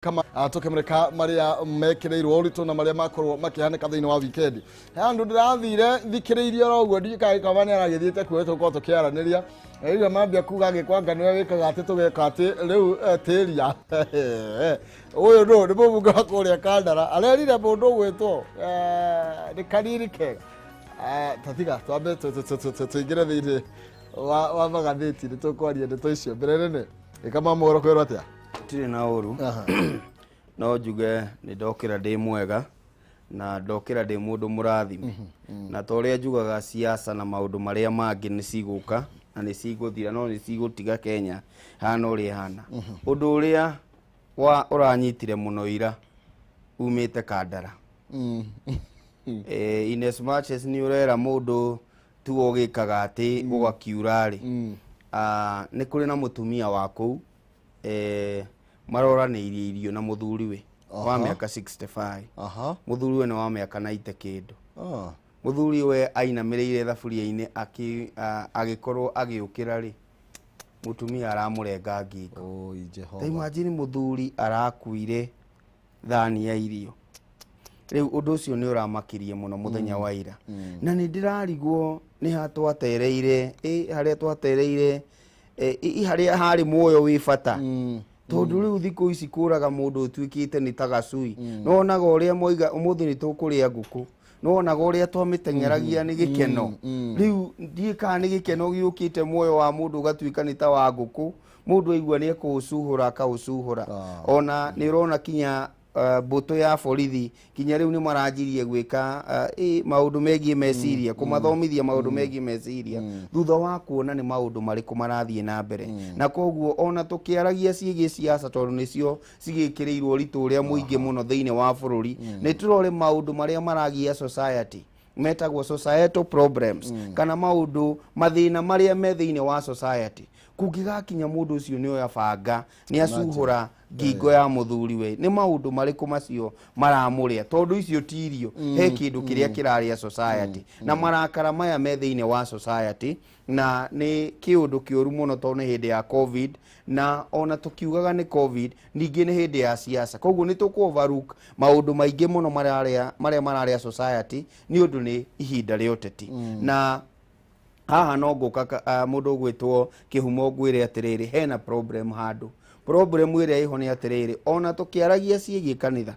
Kama tũkĩmũrĩka marĩa mekĩrĩirwo ũritũ na marĩa makorwo makĩhanĩka thĩinĩ wa wikendi. He handũ ndĩrathire thikĩrĩirie oro ũguo, ndiũĩ kana gĩkaba nĩ aragĩthiĩte kuo, tũkorwo tũkĩaranĩria rĩu mambia kuga gĩkwanga nĩwe wĩkaga atĩ tũgeka atĩ rĩu tĩria ũyũ nũ nĩ mũmbunge wa kũrĩa Kandara arerire mũndũ ũgwĩtwo nĩ kanini kega. Tatiga twambe tũingĩre thĩinĩ wa magathĩti, nĩ tũkwaria ndeto icio mbere nene. Ĩkama mohoro kwĩrwo atĩa? Tirĩ na ũru. No njuge nĩ ndokĩra ndĩ mwega na ndokĩra ndĩ mũndũ mũrathime, na ta ũrĩa njugaga, siasa na maũndũ marĩa mangĩ nĩ cigũka na nĩ cigũthira, no nĩ cigũtiga Kenya hana ũrĩa ĩhana. Ũndũ ũrĩa wa ũranyitire mũno ira umĩte Kandara, in as much as nĩ ũrera mũndũ tuo ũgĩkaga atĩ gũgakiura rĩ, nĩ kũrĩ na mũtumia wa kũu maroranĩirie irio na mũthuriwe wa mĩaka 65. Mũthuriwe nĩ wa mĩaka 90 kĩndũ. Mũthuri we ainamĩrĩire thaburia-inĩ agĩkorwo agĩũkĩra rĩ, mũtumia aramũrenga ngingo. Oi. Ta Jehova. Imagine mũthuri arakuire thani ya irio. Rĩu ũndũ ũcio nĩ ũramakirie mũno mũthenya wa ira, na nĩ ndĩrarigwo nĩ ha twatereire, ĩ harĩa twatereire, ĩ harĩa harĩ muoyo wĩ bata, tondũ rĩu thikũ ici kũraga mũndũ ũtuĩkĩte nĩ ta gacui. Nĩwonaga ũrĩa moiga ũmũthĩ nĩ tũkũrĩa ngũkũ, nĩwonaga ũrĩa twamĩteng'eragia nĩ gĩkeno. Rĩu ndiĩ kana nĩ gĩkeno gĩũkĩte, muoyo wa mũndũ ũgatuĩka nĩ ta wa ngũkũ, mũndũ aigua nĩ ekũũcuhũra akaũcuhũra. Ona nĩ ũrona kinya mbũtũ ya borithi kinya rĩu nĩ maranjirie gwĩka maũndũ megiĩ meciria, kũmathomithia maũndũ megiĩ meciria thutha wa kuona nĩ maũndũ marĩkũ marathiĩ na mbere. Na koguo ona tũkĩaragia ciĩgiĩ siasa, tondũ nĩcio cigĩkĩrĩirwo ũritũ ũrĩa mũingĩ mũno thĩinĩ wa bũrũri, nĩ tũrore maũndũ marĩa maragia society, metagwo societal problems, kana maũndũ mathĩna marĩa me thĩinĩ wa society. Kũngĩgakinya mũndũ ũcio nĩ oya banga nĩ acuhũra ngingo ya mũthuri we, nĩ maũndũ marĩkũ macio maramũrĩa? Tondũ icio ti irio, he kĩndũ kĩrĩa kĩrarĩa society na marakara maya me thĩinĩ wa society, na nĩ kĩũndũ kĩũru mũno, tondũ nĩ hĩndĩ ya COVID, na ona tũkiugaga nĩ COVID, ningĩ nĩ hĩndĩ ya siasa, koguo nĩ tũkũ overlook maũndũ maingĩ mũno marĩa mararĩa society nĩ ũndũ nĩ ihinda rĩa ũteti. Na haha no ngũka mũndũ ũgwĩtwo Kĩhumo ngwĩre atĩrĩrĩ, hena problem handũ. Problem ĩrĩa ĩho nĩ atĩrĩrĩ, ona tũkĩaragia ciĩgiĩ kanitha,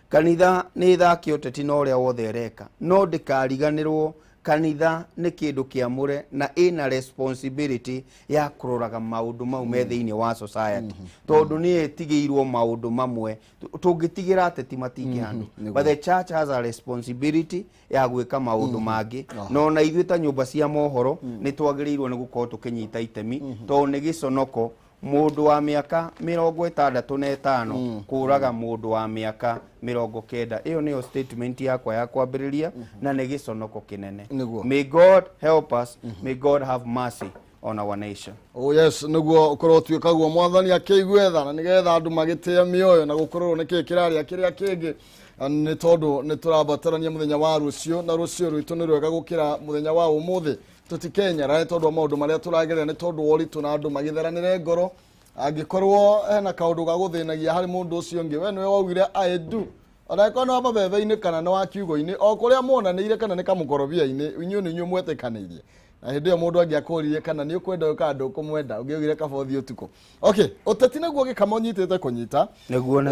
kanitha nĩ ĩthake ũteti na ũrĩa wothe ĩreka, no ndĩkariganĩrwo kanitha nĩ kĩndũ kĩamũre na ĩna responsibility ya kũroraga maũndũ mau me thĩinĩ wa society, tondũ nĩ ĩtigĩirwo maũndũ mamwe. Tũngĩtigĩra ateti matingĩ handũ, but the church has a responsibility ya gwĩka maũndũ mangĩ. Na ona ithuĩ ta nyũmba cia mohoro nĩ twagĩrĩirwo nĩ gũkorwo tũkĩnyita itemi, tondũ nĩ gĩconoko mũndũ wa mĩaka 65 kũraga mũndũ wa mĩaka 90. Ĩyo nĩyo statement yakwa ya kwambĩrĩria, na nĩ gĩconoko kĩnene. May God help us, may God have mercy on our nation. Oh yes, nĩguo ũkorwo ũtuĩkaguo mwathani akĩigue tha, na nĩgetha andũ magĩtĩe mĩoyo na gũkorwo nĩ kĩĩ kĩrarĩa kĩrĩa kĩngĩ. Na nĩ tondũ nĩ tũrabatarania mũthenya wa rũciũ, na rũciũ rwitũ nĩ rwega gũkĩra mũthenya wa ũmũthĩ. Tũtikenyera nĩ tondũ wa maũndũ marĩa tũragerera, nĩ tondũ wa ũritũ na andũ magĩtheranĩre ngoro. Angĩkorwo hena kaũndũ ga gũthĩnagia harĩ mũndũ ũcio ũngĩ, we nĩwe waugire "I do", ona angĩkorwo nĩ wa mabebe-inĩ kana nĩ wa kiugo-inĩ o kũrĩa muonanĩire kana nĩ kamũkorobia-inĩ, inyuĩ nĩ inyuĩ mwetĩkanĩirie. Na hĩndĩ ĩyo mũndũ angĩakũririe kana nĩ ũkwenda ũyũ kana ndũkũmwenda, ũngĩaugire kaba ũthiĩ ũtukũ. Okay, ũteti nĩguo gĩkama ũnyitĩte kũnyita. Nĩguo. Na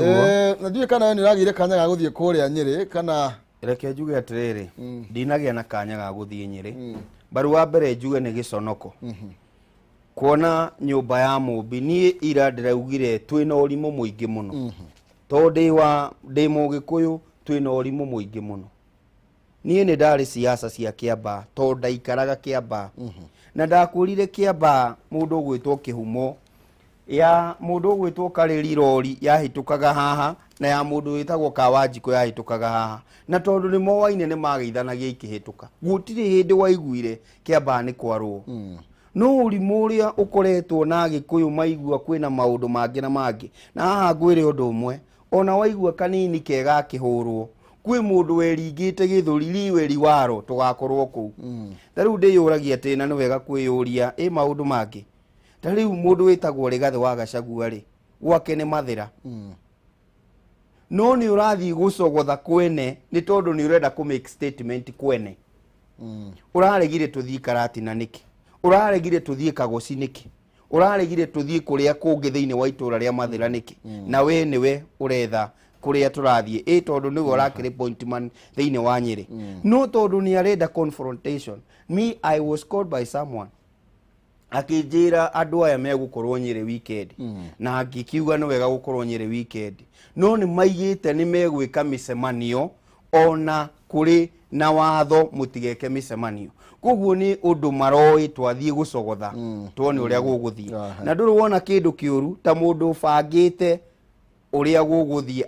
ndiũĩ kana we nĩ ũragĩire kanya ga gũthiĩ kũrĩa Nyĩrĩ kana? Reke njuge atĩrĩrĩ, ndinagĩa na kanya ga gũthiĩ Nyĩrĩ. Mbaru wa mbere njuge nĩ gĩconoko kuona nyũmba ya mũmbi. Niĩ ira ndĩraugire twĩna ũrimũ mũingĩ mũno, tondũ ndĩ mũgĩkũyũ, twĩna ũrimũ mũingĩ mũno. Niĩ nĩ ndarĩ siasa cia Kĩambaa, tondũ ndaikaraga Kĩambaa, na ndakwĩrire Kĩambaa mũndũ ũgwĩtwo Kĩhumo ya mũndũ ũgwĩtwo Karĩri rori yahĩtũkaga haha, na ya mũndũ wĩtagwo Kawanjikũ yahĩtũkaga haha, na tondũ nĩ moaine nĩ mageithanagia ikĩhĩtũka, gũtirĩ hĩndĩ waiguire Kĩambaa nĩ kwarwo. No ũrimũ ũrĩa ũkoretwo na Agĩkũyũ maigua kwĩna maũndũ mangĩ na mangĩ. Na haha ngwĩre ũndũ ũmwe, ona waigua kanini kega akĩhũrwo kwĩ mũndũ weringĩte gĩthũri riwe riwaro tũgakorwo kũu. Ta rĩu ndĩyũragia atĩ, na nĩ wega kwĩyũria ĩ maũndũ mangĩ, ta rĩu mũndũ wĩtagwo Rĩgathĩ wa Gachagua rĩ, gwake nĩ Mathĩra. No nĩ ũrathiĩ gũcogotha kwene nĩ tondũ nĩ ũrenda kũ make statement kwene. Ũraregire tũthiĩ Karatina nĩkĩ? Ũraregire tũthiĩ Kagoci nĩkĩ? Ũraregire tũthiĩ kũrĩa kũngĩ thĩinĩ wa itũra rĩa Mathĩra nĩkĩ? Na we nĩwe ũretha kũrĩa tũrathiĩ, ĩ tondũ nĩwe ũrakĩrĩ point man thĩinĩ wa Nyĩrĩ. No tondũ nĩ arenda confrontation. Me, I was called by someone akĩnjĩra andũ aya megũkorwo Nyĩrĩ weekend, na ngĩkiuga nĩ wega gũkorwo Nyĩrĩ weekend, no nĩ maigĩte nĩ megwĩka mĩcemanio ona kũrĩ na watho mũtigeke mĩcemanio. Koguo nĩ ũndũ maroĩ twathiĩ gũcogotha tuone ũrĩa gũgũthiĩ. Na ndũrĩ wona kĩndũ kĩũru ta mũndũ ũbangĩte ũrĩa gũgũthiĩ,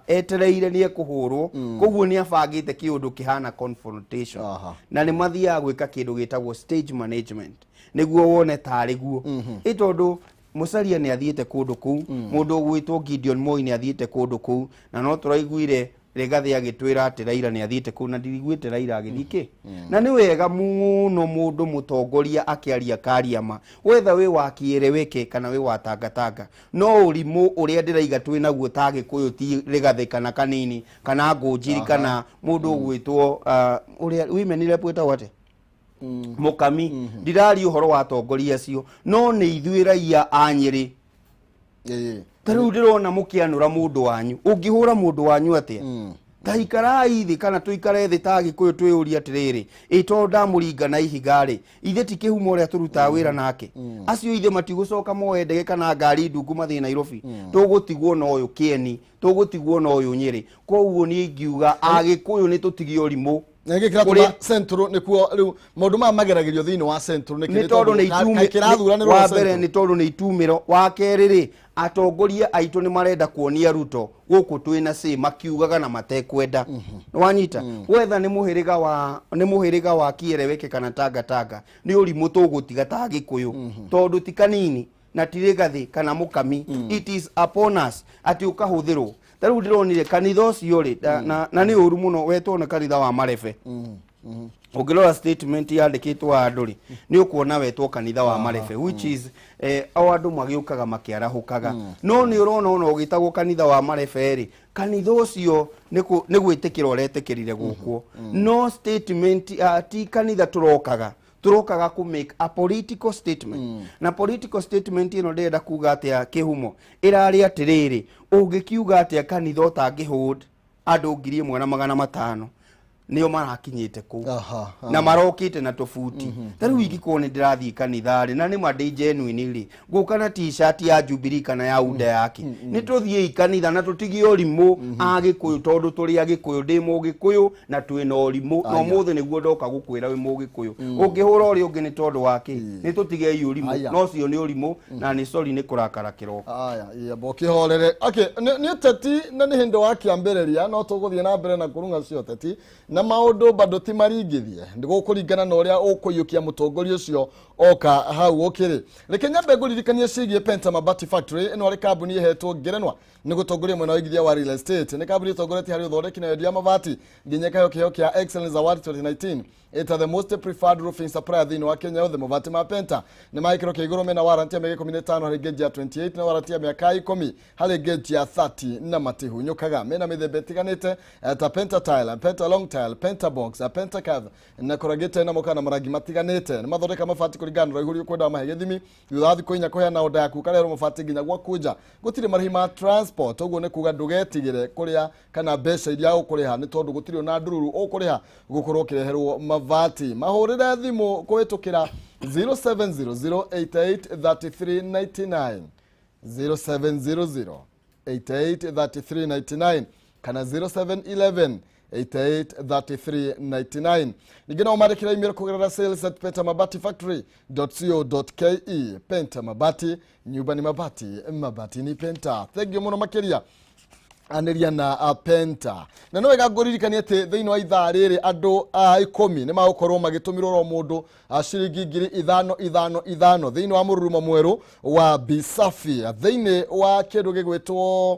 etereire nĩ ekũhũrwo, koguo nĩ abangĩte kĩũndũ kĩhana confrontation. Na nĩ mathiaga gwĩka kĩndũ gĩtagwo stage management nĩguo wone tarĩ guo. Ĩ tondũ Musalia nĩ athiĩte kũndũ kũu, mũndũ ũgwĩtwo Gideon Moi nĩ athiĩte kũndũ kũu, na no tũraiguire Rigathĩ agĩtwĩra atĩ Raila nĩ athiĩte kũu, na ndiriguĩte Raila agĩthiĩ kĩ. Na nĩ wega mũno mũndũ mũtongoria akĩaria karia ma wetha wĩ wa kĩereweke kana wĩ wa tangatanga. No ũrimũ ũrĩa ndĩraiga twĩ naguo ta Gĩkũyũ ti Rigathĩ kana Kanini kana Ngũnjiri kana mũndũ ũgwĩtwo ũrĩa women rep wĩtagwo atĩa, Mũkami. Ndiraria ũhoro wa atongoria acio, no nĩ ithuĩ raia a Nyĩrĩ. Ta rĩu ndĩrona mũkĩanũra mũndũ wanyu. Ũngĩhũra mũndũ wanyu atĩa? Ta ikarai thĩ kana tũikare thĩ ta Gĩkũyũ twĩyũrie atĩrĩrĩ, ĩ tondũ ndamũringa na ihiga rĩ, ithe ti kĩhumo ũrĩa tũrutaga wĩra nake, acio ithe matigũcoka moe ndege kana ngari ndungu mathiĩ Nairobi? Tũgũtigwo na ũyũ Kĩeni, tũgũtigwo na ũyũ Nyĩrĩ. Koguo niĩ ingiuga Agĩkũyũ nĩ tũtige ũrimũ. Na gä kä Kũrĩa- Central nĩkuo rĩu maũndũ maya mageragĩrio thĩinĩ wa Central nĩkĩ? Nĩ tondũ nĩ kĩrathuranĩrwo wa mbere nĩ tondũ nĩ itumĩro, wa kerĩ rĩ, atongoria aitũ nĩ marenda kuonia Ruto gũkũ twĩna say, makiugaga na matekwenda. Wanyita wetha nĩ mũhĩrĩga wa kiereweke kana tangatanga, nĩ ũrimũ tũgũtiga ta Gĩkũyũ, tondũ ti Kanini na ti Rĩgathĩ kana Mũkami. It is upon us atĩ ũkahũthĩrwo. Ta rĩu ndĩronire kanitha ũcio rĩ, na nĩ ũru mũno wetwo nĩ kanitha wa Marebe. Ũngĩrora statement yandĩkĩtwo handũ rĩ, nĩ ũkuona wetwo kanitha wa Marebe, which is o andũ magĩũkaga makĩarahũkaga. No nĩ ũrona ona ũgĩtagwo kanitha wa Marebe rĩ, kanitha ũcio nĩ gwĩtĩkĩra ũretĩkĩrire gũkwo, no statement ti kanitha tũrokaga, tũrokaga kũ make a political statement. Na political statement ĩno ndĩrenda kuga atĩa? Kĩhumo ĩrarĩ atĩrĩrĩ, ũngĩkiuga atĩa kanitha ũtangĩ hold andũ 1500 nĩo marakinyĩte kũu na marokĩte na tũbuti? Ta rĩu ingĩkorwo nĩ ndĩrathiĩ kanitha rĩ, na nĩ ma ndĩ genuine rĩ, ngũka na T-shirt ya Jubilee kana ya UDA yake? Nĩ tũthiĩi kanitha na tũtige ũrimũ Agĩkũyũ, tondũ tũrĩ Agĩkũyũ. Ndĩ Mũgĩkũyũ na twĩna ũrimũ na Aya. ũmũthĩ nĩguo ndoka gũkwĩra wĩ Mũgĩkũyũ ũngĩhũra ũrĩa ũngĩ nĩ tondũ wa kĩ? Nĩ tũtigei ũrimũ. Aya. No ũcio nĩ ũrimũ na nĩ sorry nĩ kũrakara kĩroko. Aya, yamba ũkĩhorere. Okay, nĩ ũteti na nĩ hĩndĩ wa kĩambĩrĩria, no tũgũthiĩ na mbere na kũrung'a cio ũteti na maũndũ bado ti maringithie gũkũringana na ũrĩa ũkũiyũkia mũtongoria ũcio oka hau ũkĩrĩ. Reke nyambe ngũririkanie ciĩgiĩ Penta Mabati Factory. Ĩno arĩ kambuni ĩhetwo ngerenwa nĩ gũtongoria mwena wa ũigithia wa real estate. Nĩ kambuni ĩtongoretie harĩ ũthondeki na wendia wa mabati nginya ĩkaheo kĩheo kĩa Excellence Award 2019 ĩta the most preferred roofing supplier thĩinĩ wa Kenya yothe. Mabati ma Penta nĩ ma gĩkĩro kĩa igũrũ, mena warranty ya mĩaka 15 harĩ gauge ya 28 na warranty ya mĩaka 10 harĩ gauge ya 30, na matihunyũkaga. Mena mĩthemba ĩtiganĩte ta Penta tile, Penta long tile, Penta box, Penta curve na corrugated, na moka na marangi matiganĩte. Nĩ mathondeka mabati kũringana na ũraihu ũrĩa ũkwenda mahe gĩthimi. Thutha wa thikũ 4 kũheana order yaku, ũkareherwo mabati nginya gwaku nja. Gũtirĩ marĩhi ma transport, ũguo nĩ kuga ndũgetigĩre kũrĩa kana mbeca iria ũkũrĩha, nĩ tondũ gũtirĩ ona ndururu ũkũrĩha gũkorwo ũkĩreherwo mabati. Mahũrĩre thimũ kũhĩtũkĩra 0700883399, 0700 883399 kana 0711 883399. Ningĩ no mandĩkĩra email kũgerera sales@pentamabatifactory.co.ke. Penta Mabati, nyumba ni mabati, mabati ni Penta. Thank you mũno makĩria anĩria na Penta. Na no wega ngũririkanie atĩ thĩinĩ wa ithaa rĩrĩ andũ a 10 nĩ magũkorwo magĩtũmĩrwo oro mũndũ ciringi 5000 5 5 thĩinĩ wa mũrurumo mwerũ wa Bisafi. Thĩinĩ wa kĩndũ gĩgwĩtwo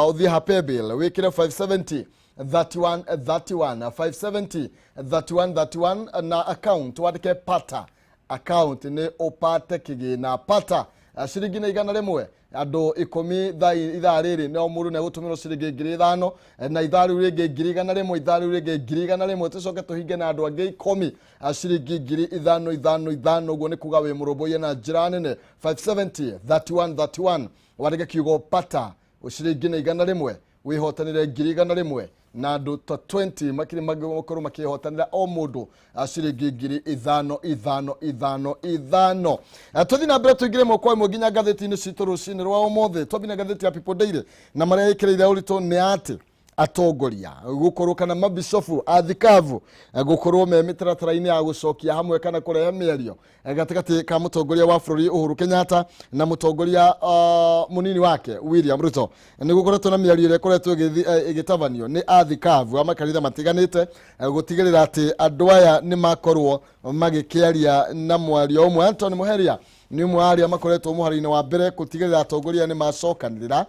ũthiĩ ha paybill wĩkĩre 570 31 31, 570 31 31, na account wandĩke pata account nĩ ũpate kĩgĩna pata ciringi nĩ 100. Andũ 10 ithaa rĩrĩ no mũndũ nĩ egũtũmĩrwo ciringi 5,000, na ithaa rĩu rĩngĩ 100,000, ithaa rĩu rĩngĩ 100,000, tũcoke tũhinge na andũ angĩ 10 a ciringi 5,000 5 5. Ũguo nĩ kuga wĩ mũrũmbũiye na njĩra nene. 570 31 31, wandĩke kiugo pata, ciringi nĩ 100, wĩhotanĩre 100,000, na andũ ta 20 makĩrĩ makorwo makĩhotanĩra o mũndũ ciringi 5,000 5 5 5. Tũthiĩ na mbere, tũingĩre ĩmwe kwa ĩmwe nginya ngathĩti-inĩ citũ rũcinĩ rwa ũmũthĩ. Twambie na ngathĩti ya People Daily, na marĩa ĩkĩrĩire ũritũ nĩ atĩ atongoria gũkorwo kana mabicobu athikabu gũkorwo me mĩtaratara-inĩ ya gũcokia hamwe kana kũrehe mĩario gatagatĩ ka mũtongoria wa bũrũri Uhuru Kenyatta na mũtongoria mũnini wake William Ruto. Nĩ gũkoretwo na mĩario ĩrĩa ĩkoretwo ĩgĩtabanio nĩ athikabu a makanitha matiganĩte, gũtigĩrĩra atĩ andũ aya nĩ makorwo magĩkĩaria na mwario ũmwe. Anthony Muheria nĩ ũmwe wa arĩa makoretwo mũhari-inĩ wa mbere gũtigĩrĩra atongoria nĩ macokanĩrĩra,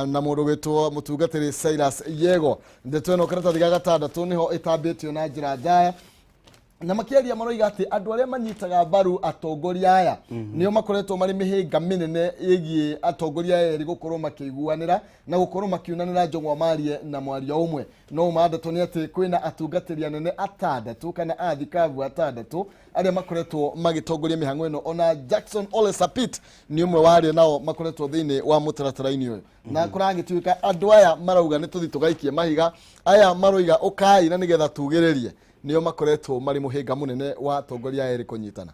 na mũndũ gwĩtwo mũtungatĩri Silas Yego. Ndeto ĩno karatathi ga gatandatũ nĩho ĩtambĩtio na njĩra njaya, na makĩaria maroiga atĩ andũ arĩa manyitaga mbaru atongoria aya nĩo makoretwo marĩ mĩhĩnga mĩnene ĩgiĩ atongoria aya erĩ gũkorwo makĩiguanĩra na gũkorwo makiunanĩra njong'wa marie na mwario ũmwe. No ma ndeto nĩ atĩ kwĩna atungatĩri anene atandatũ kana athikabu atandatũ arĩa makoretwo magĩtongoria mĩhang'o ĩno. Ona Jackson Ole Sapit nĩ ũmwe wa arĩa nao makoretwo thĩinĩ wa mũtaratara-inĩ ũyũ, na kũragĩtuĩka andũ aya marauga nĩ tũthiĩ tũgaikie mahiga, aya maroiga ũkai na nĩgetha tugĩrĩrie, nĩo makoretwo marĩ mũhĩnga mũnene wa atongoria aya erĩ kũnyitana.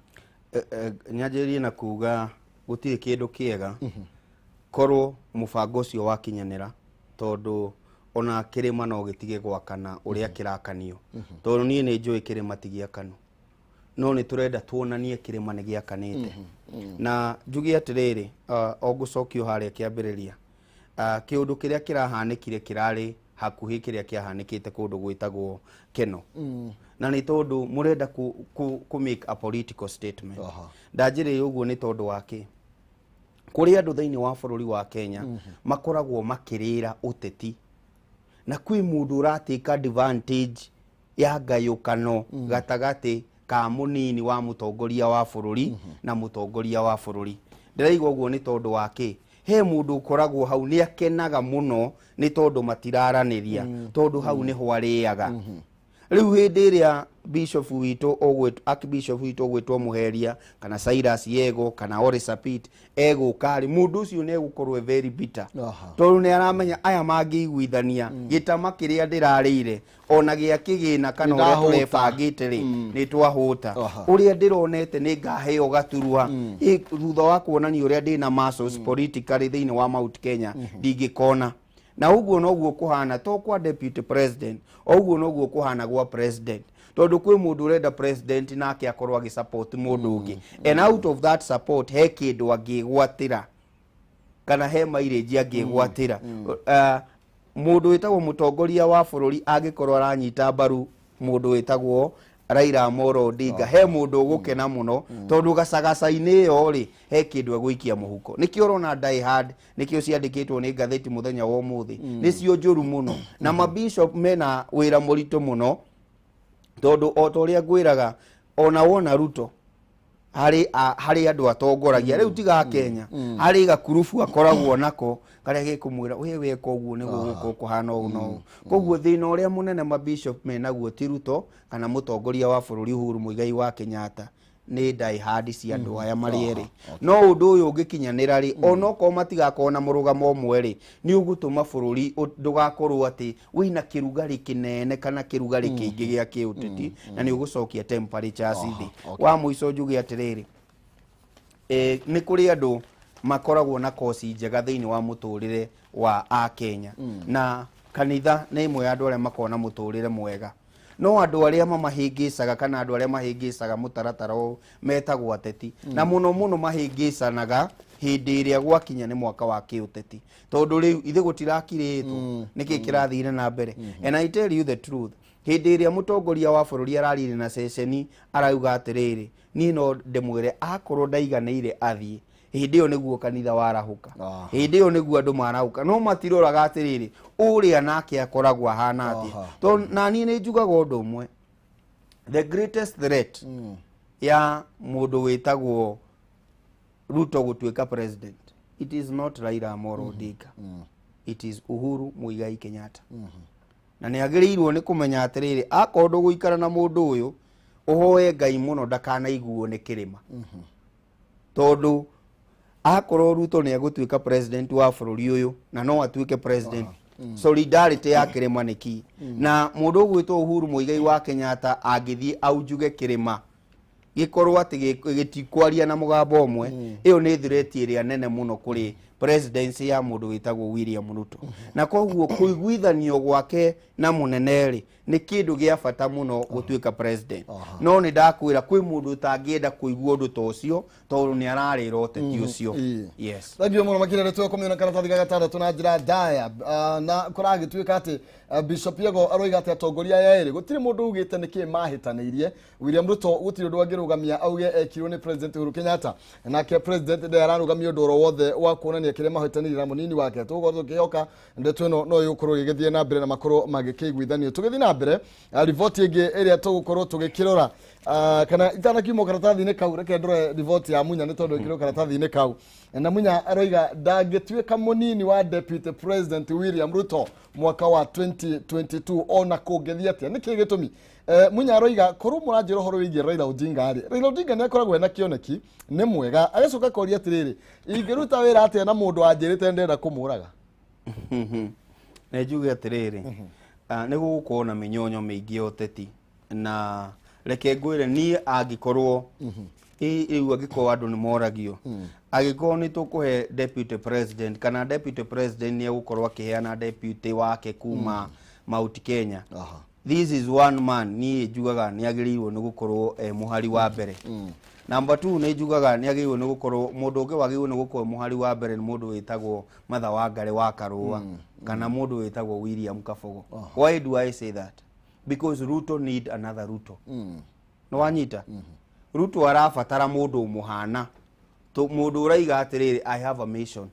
Nyanjĩrĩrie na kuga gũtirĩ kĩndũ kĩega korwo mũbango ũcio wakinyanĩra, tondũ ona kĩrĩma no gĩtige gwakana ũrĩa kĩrakanio, tondũ niĩ nĩ njũĩ kĩrĩma ti gĩakanu, no nĩ tũrenda tuonanie kĩrĩma nĩ gĩakanĩte. Na njuge atĩrĩrĩ, o ngũcokio harĩa kĩambĩrĩria, kĩũndũ kĩrĩa kĩrahanĩkire kĩrarĩ hakuhĩ kĩrĩa kĩahanĩkĩte kũndũ gwĩtagwo Keno, na nĩ tondũ mũrenda ku make a political statement. Ndanjĩrĩire ũguo nĩ tondũ wa kĩ? Kũrĩ andũ thĩinĩ wa bũrũri wa Kenya makoragwo makĩrĩra ũteti, na kwĩ mũndũ ũratake advantage ya ngayũkano gatagatĩ ka mũnini wa mũtongoria wa bũrũri na mũtongoria wa bũrũri. Ndĩraigua ũguo nĩ tondũ wa kĩ? He mũndũ ũkoragwo hau nĩ akenaga mũno nĩ tondũ matiraranĩria, tondũ hau nĩho arĩaga. Rĩu hĩndĩ ĩrĩa bishop witũ ũgwĩtwo, archbishop witũ ũgwĩtwo Muheria kana Cyrus Yego kana Ole Sapit egũka rĩ, mũndũ ũcio nĩ egũkorwo e very bitter, tondũ nĩ aramenya aya mangĩiguithania gĩtama kĩrĩa ndĩrarĩire ona gĩa kĩgĩna kana ũrĩa Nĩndahũta. tũrebangĩte rĩ, nĩ twahũta. Ũrĩa ndĩronete nĩ ngaheo gaturwa. Thutha wa kuonania ũrĩa ndĩna muscles politically thĩinĩ wa Mount Kenya, ndingĩkona. Na ũguo noguo kũhana to kwa deputy president, o ũguo noguo kũhana gwa president, tondũ kwĩ mũndũ ũrenda president nake akorwo agĩsupport mũndũ ũngĩ, and out of that support he kĩndũ angĩgwatĩra kana he mileage angĩgwatĩra. Mũndũ wĩtagwo mũtongoria wa bũrũri angĩkorwo aranyita mbaru mũndũ wĩtagwo Raila Amolo Odinga, he mũndũ ũgũkena mũno, tondũ gacagaca-inĩ ĩyo rĩ, he kĩndũ egũikia mũhuko. Nĩkĩo ũrona die hard, nĩkĩo ciandĩkĩtwo nĩ ngathĩti mũthenya wa ũmũthĩ, nĩcio njũru mũno. Na mabishop mena wĩra mũritũ mũno, tondũ o ta ũrĩa ngwĩraga, ona wona Ruto harĩ andũ atongoragia rĩu tiga Kenya, harĩ gakurubu akoragwo nako karĩa gekũmwĩra we weka ũguo nĩguo gũkorwo kũhana ũũ na ũũ. Koguo thĩna ũrĩa mũnene mabishop menaguo ti Ruto kana mũtongoria wa bũrũri Uhuru Muigai wa Kenyatta, nĩ die hard cia andũ aya marĩ erĩ. No ũndũ ũyũ ũngĩkinyanĩra rĩ, onokorwo matigakorwo na mũrũgamo ũmwe rĩ, nĩ ũgũtũma bũrũri ndũgakorwo atĩ wĩna kĩrugarĩ kĩnene kana kĩrugarĩ kĩingĩ gĩa kĩũteti, na nĩ ũgũcokia temperatures thĩ. Wa mũico njuge atĩrĩrĩ, nĩ kũrĩ andũ makoragwo na koci njega thĩinĩ wa mũtũrĩre wa akenya, na kanitha nĩ ĩmwe ya andũ arĩa makoragwo na mũtũrĩre mwega, no andũ arĩa mamahĩngĩcaga kana andũ arĩa mahĩngĩcaga mũtaratara ũyũ metagwo ateti, na mũno mũno mahĩngĩcanaga hĩndĩ ĩrĩa gwakinya nĩ mwaka wa kĩũteti, tondũ rĩu ithe gũtirakirĩtwo nĩkĩ kĩrathire na mbere. And I tell you the truth, hĩndĩ ĩrĩa mũtongoria wa bũrũri ararire na ceceni arauga atĩrĩrĩ, niĩ no ndĩmwĩre akorwo ndaiganĩire athiĩ, hĩndĩ ĩyo nĩguo kanitha warahũka. Hĩndĩ ĩyo nĩguo andũ marahũka, no matiroraga atĩrĩrĩ, ũrĩa nake akoragwo ahana atĩa. Tondũ na niĩ nĩ njugaga ũndũ ũmwe, the greatest threat ya mũndũ wĩtagwo Ruto gũtuĩka president It is not Raila Amolo Odinga, it is Uhuru Muigai Kenyatta. Na nĩ agĩrĩirwo nĩ kũmenya atĩrĩrĩ, akorwo ndũgũikara na mũndũ ũyũ, ũhoe Ngai mũno ndakanaiguo nĩ kĩrĩma, tondũ akorwo Ruto nĩ egũtuĩka president wa bũrũri ũyũ, na no atuĩke president, solidarity ya kĩrĩma nĩ ki na mũndũ ũgwĩtwo Uhuru Muigai wa Kenyatta angĩthiĩ aunjuge kĩrĩma gĩkorwo atĩ gĩtikwaria na mũgambo ũmwe, ĩyo nĩ threat ĩrĩa nene mũno kũrĩ presidency ya mũndũ wĩtagwo William Ruto. Na koguo kũiguithanio gwake na mũnene rĩ, nĩ kĩndũ gĩa bata mũno gũtuĩka president. No nĩ ndakwĩra kwĩ mũndũ ũtangĩenda kũigua ũndũ ta ũcio, tondũ nĩ ararĩra ũteti ũcio. Yes. Thank you mũno makĩria. Nĩ tũkũmĩona karatathi ga gatandatũ na njĩra ndaya. Na kũragĩtuĩka atĩ Bishop Yego aroiga atĩ atongoria aya erĩ gũtirĩ mũndũ ugĩte nĩkĩ mahĩtanĩirie. William Ruto gũtirĩ ũndũ angĩrũgamia auge ekirwo nĩ President Uhuru Kenyatta, nake president ndĩ ararũgamia ũndũ oro wothe wa kuonania kĩrĩa mahĩtanĩirie na mũnini wake. Tũgũkorwo tũkĩhoka ndeto ĩno no ĩgũkorwo ĩgĩthiĩ na mbere na makorwo magĩkĩiguithanio. Tũgĩthiĩ na mbere, riboti ĩngĩ ĩrĩa tũgũkorwo tũgĩkĩrora, kana itanakiuma karatathi-inĩ kau, reke ndore riboti ya Munya, nĩ tondũ ĩkĩrwo karatathi-inĩ kau. Na Munya aroiga ndangĩtuĩka mũnini wa Deputy President William Ruto mwaka wa 2022 ona kũngĩthiĩ atĩa. Nĩkĩ gĩtũmi? Munya aroiga korwo mũranjĩra ũhoro wĩgiĩ Raila Odinga rĩ, Raila Odinga nĩ akoragwo ena kĩoneki, nĩ mwega. Agacoka akoria atĩrĩrĩ, ingĩruta wĩra atĩa na mũndũ wanjĩrĩte ndĩrenda kũmũraga? Nĩ njuge atĩrĩrĩ, nĩ gũgũkorwo na mĩnyonyo mĩingĩ ya ũteti. Na reke ngwĩre niĩ, angĩkorwo rĩu angĩkorwo andũ nĩ moragio, angĩkorwo nĩ tũkũhe deputy president, kana deputy president nĩ egũkorwo akĩheana deputy wake kuma Mount Kenya, this is one man niĩ njugaga nĩ agĩrĩirwo nĩ gũkorwo e mũhari wa mbere. Number two, nĩ njugaga nĩ agĩrĩirwo nĩ gũkorwo mũndũ ũngĩ wagĩrĩirwo nĩ gũkorwo mũhari wa mbere nĩ mũndũ wĩtagwo Martha Wangari wa Karũa, kana mũndũ wĩtagwo William Kabogo. Why do I say that? Because Ruto need another Ruto. Nĩ wanyita? Ruto arabatara mũndũ ũmũhana, mũndũ ũraiga atĩrĩrĩ, "I have a mission."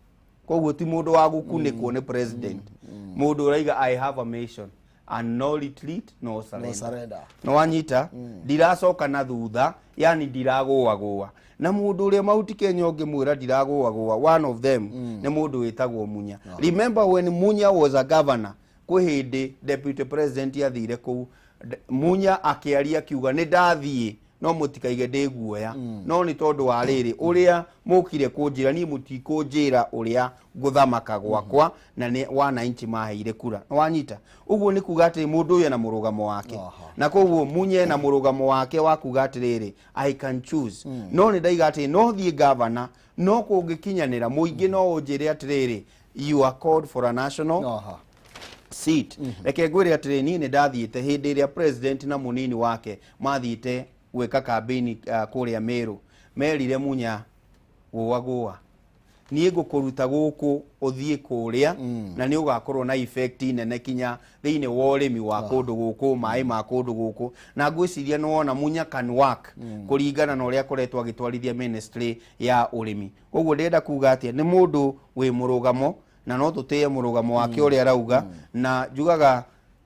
Koguo ti mũndũ wa gũkunĩkwo nĩ president, mũndũ ũraiga, "I have a mission and no retreat, no surrender." No surrender. Nĩ wanyita? Ndiracoka na thutha, yani ndiragũagũa. Na mũndũ ũrĩa Mount Kenya ũngĩmwĩra ndiragũagũa, one of them nĩ mũndũ wĩtagwo Munya. Remember when Munya was a governor, kwĩ hĩndĩ deputy president athire kũu, Munya akĩaria akiuga, "Nĩ ndathiĩ, no mũtikaige ndĩ guoya, no nĩ tondũ wa rĩrĩ ũrĩa mũkire kũnjĩra niĩ, mũtikũnjĩra ũrĩa ngũthamaka gwakwa, na nĩ wananchi maheire kura." Nĩ wanyita? Ũguo nĩ kuga atĩ mũndũ ũyũ ena mũrũgamo wake. Na koguo Munye na mũrũgamo wake wa kuga atĩrĩrĩ, "I can choose." No nĩ ndaiga atĩ no thiĩ gavana, no kũngĩkinyanĩra mũingĩ no ũnjĩre atĩrĩrĩ, "You are called for a national seat." Reke ngwĩre atĩrĩ, niĩ nĩ ndathiĩte hĩndĩ ĩrĩa president na mũnini wake mathiĩte gwĩka kambĩini kũrĩa Meru, merire Munya, "Gũa gũa, niĩ ngũkũruta gũkũ ũthiĩ kũrĩa, na nĩ ũgakorwo na effect nene kinya thĩinĩ wa ũrĩmi wa kũndũ gũkũ, maĩ ma kũndũ gũkũ." Na ngwĩciria nĩ wona Munya can work kũringana na ũrĩa akoretwo agĩtwarithia ministry ya ũrĩmi. Koguo ndĩrenda kuga atĩa? Nĩ mũndũ wĩ mũrũgamo, na no tũtĩe mũrũgamo wake ũrĩa arauga. Na njugaga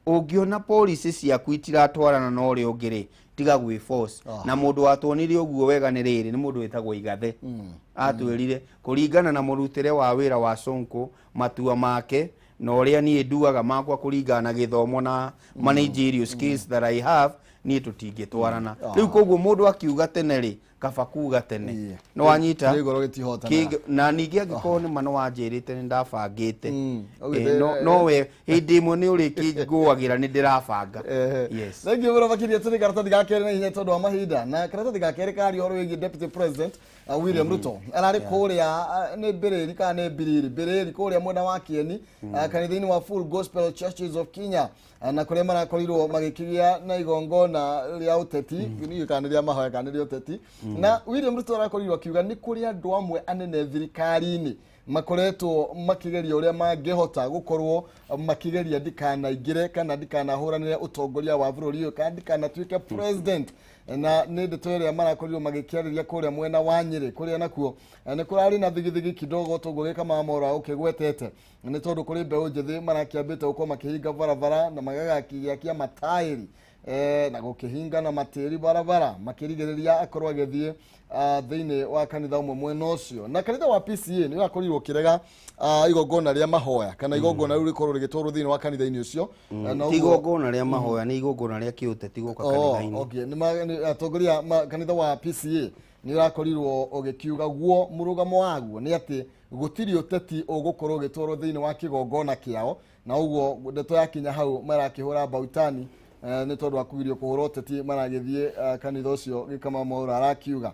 ũngĩona policy ciaku itiratwarana na ũrĩa ũngĩ rĩ, tiga gwĩ force. Na mũndũ watuonirie ũguo wega nĩ rĩrĩ, nĩ mũndũ wĩtagwo Igathe. Atwĩrire kũringana na mũrutĩre wa wĩra wa Sonko, matua make na ũrĩa niĩ nduaga makwa kũringana na gĩthomo na managerial skills that I have, niĩ tũtingĩtwarana. Rĩu koguo mũndũ akiuga tene rĩ, kaba kuga tene. Nĩ wanyita? Kĩgoro gĩtihotanaga. Na ningĩ angĩkorwo nĩ ma nĩ wanjĩrĩte nĩ ndabangĩte, Ũgĩte- no we hĩndĩ ĩmwe nĩ ũrĩkĩngũagĩra nĩ ndĩrabanga. Yes. Thank you mũno makĩria. Tũrĩ karatathi ga kerĩ na ihenya tondũ wa mahinda, na karatathi ga kerĩ karia ũhoro wĩgiĩ Deputy President William Ruto. Ararĩ kũrĩa, nĩ Mbĩrĩri kana nĩ Mbiriri, Mbĩrĩri, kũrĩa mwena wa Kieni, kanitha-inĩ wa Full Gospel Churches of Kenya, na kũrĩa marakorirwo magĩkĩgĩa na igongona rĩa ũteti, ndiũĩ kana nĩ rĩa mahoya kana nĩ rĩa ũteti. Na William Ruto arakorirwo akiuga nĩ kũrĩ andũ amwe anene thirikari-inĩ makoretwo makigeria ũrĩa mangĩhota gũkorwo makigeria ndikanaingĩre kana ndikanahũranĩre ũtongoria wa bũrũri ũyũ kana ndikanatuĩke president. Na nĩ ndeto ĩrĩa marakorirwo magĩkĩarĩria kũrĩa mwena wa Nyĩrĩ, kũrĩa nakuo nĩ kũrarĩ na thigithigi kidogo toguo gĩkamamora ũkĩgwetete, nĩ tondũ kũrĩ mbeũ njĩthĩ marakĩambĩte gũkorwo makĩhinga barabara na magagakĩakia mataĩri. Na gũkĩhingana matĩri barabara makĩrigĩrĩria akorwo agĩthiĩ thĩinĩ wa kanitha ũmwe mwena ũcio. Na kanitha wa PCA nĩ ũrakorirwo ũkĩrega igongona rĩa mahoya kana igongona rĩu rĩkorwo rĩgĩtwarwo thĩinĩ wa kanitha-inĩ ũcio. Na Ti ũguo- igongona rĩa mahoya, nĩ igongona rĩa kĩũteti gũka Oh, kanitha-inĩ. okay. Nĩ atongoria ma kanitha wa PCA nĩ ũrakorirwo ũgĩkiuga guo mũrũgamo waguo nĩ atĩ gũtirĩ ũteti ũgũkorwo ũgĩtwarwo thĩinĩ wa kĩgongona kĩao, na ũguo ndeto yakinya hau marakĩhũra mbautani nĩ tondũ wa kugirio kũhũra ũteti maragĩthiĩ kanitha ũcio Gĩkama Mwaura arakiuga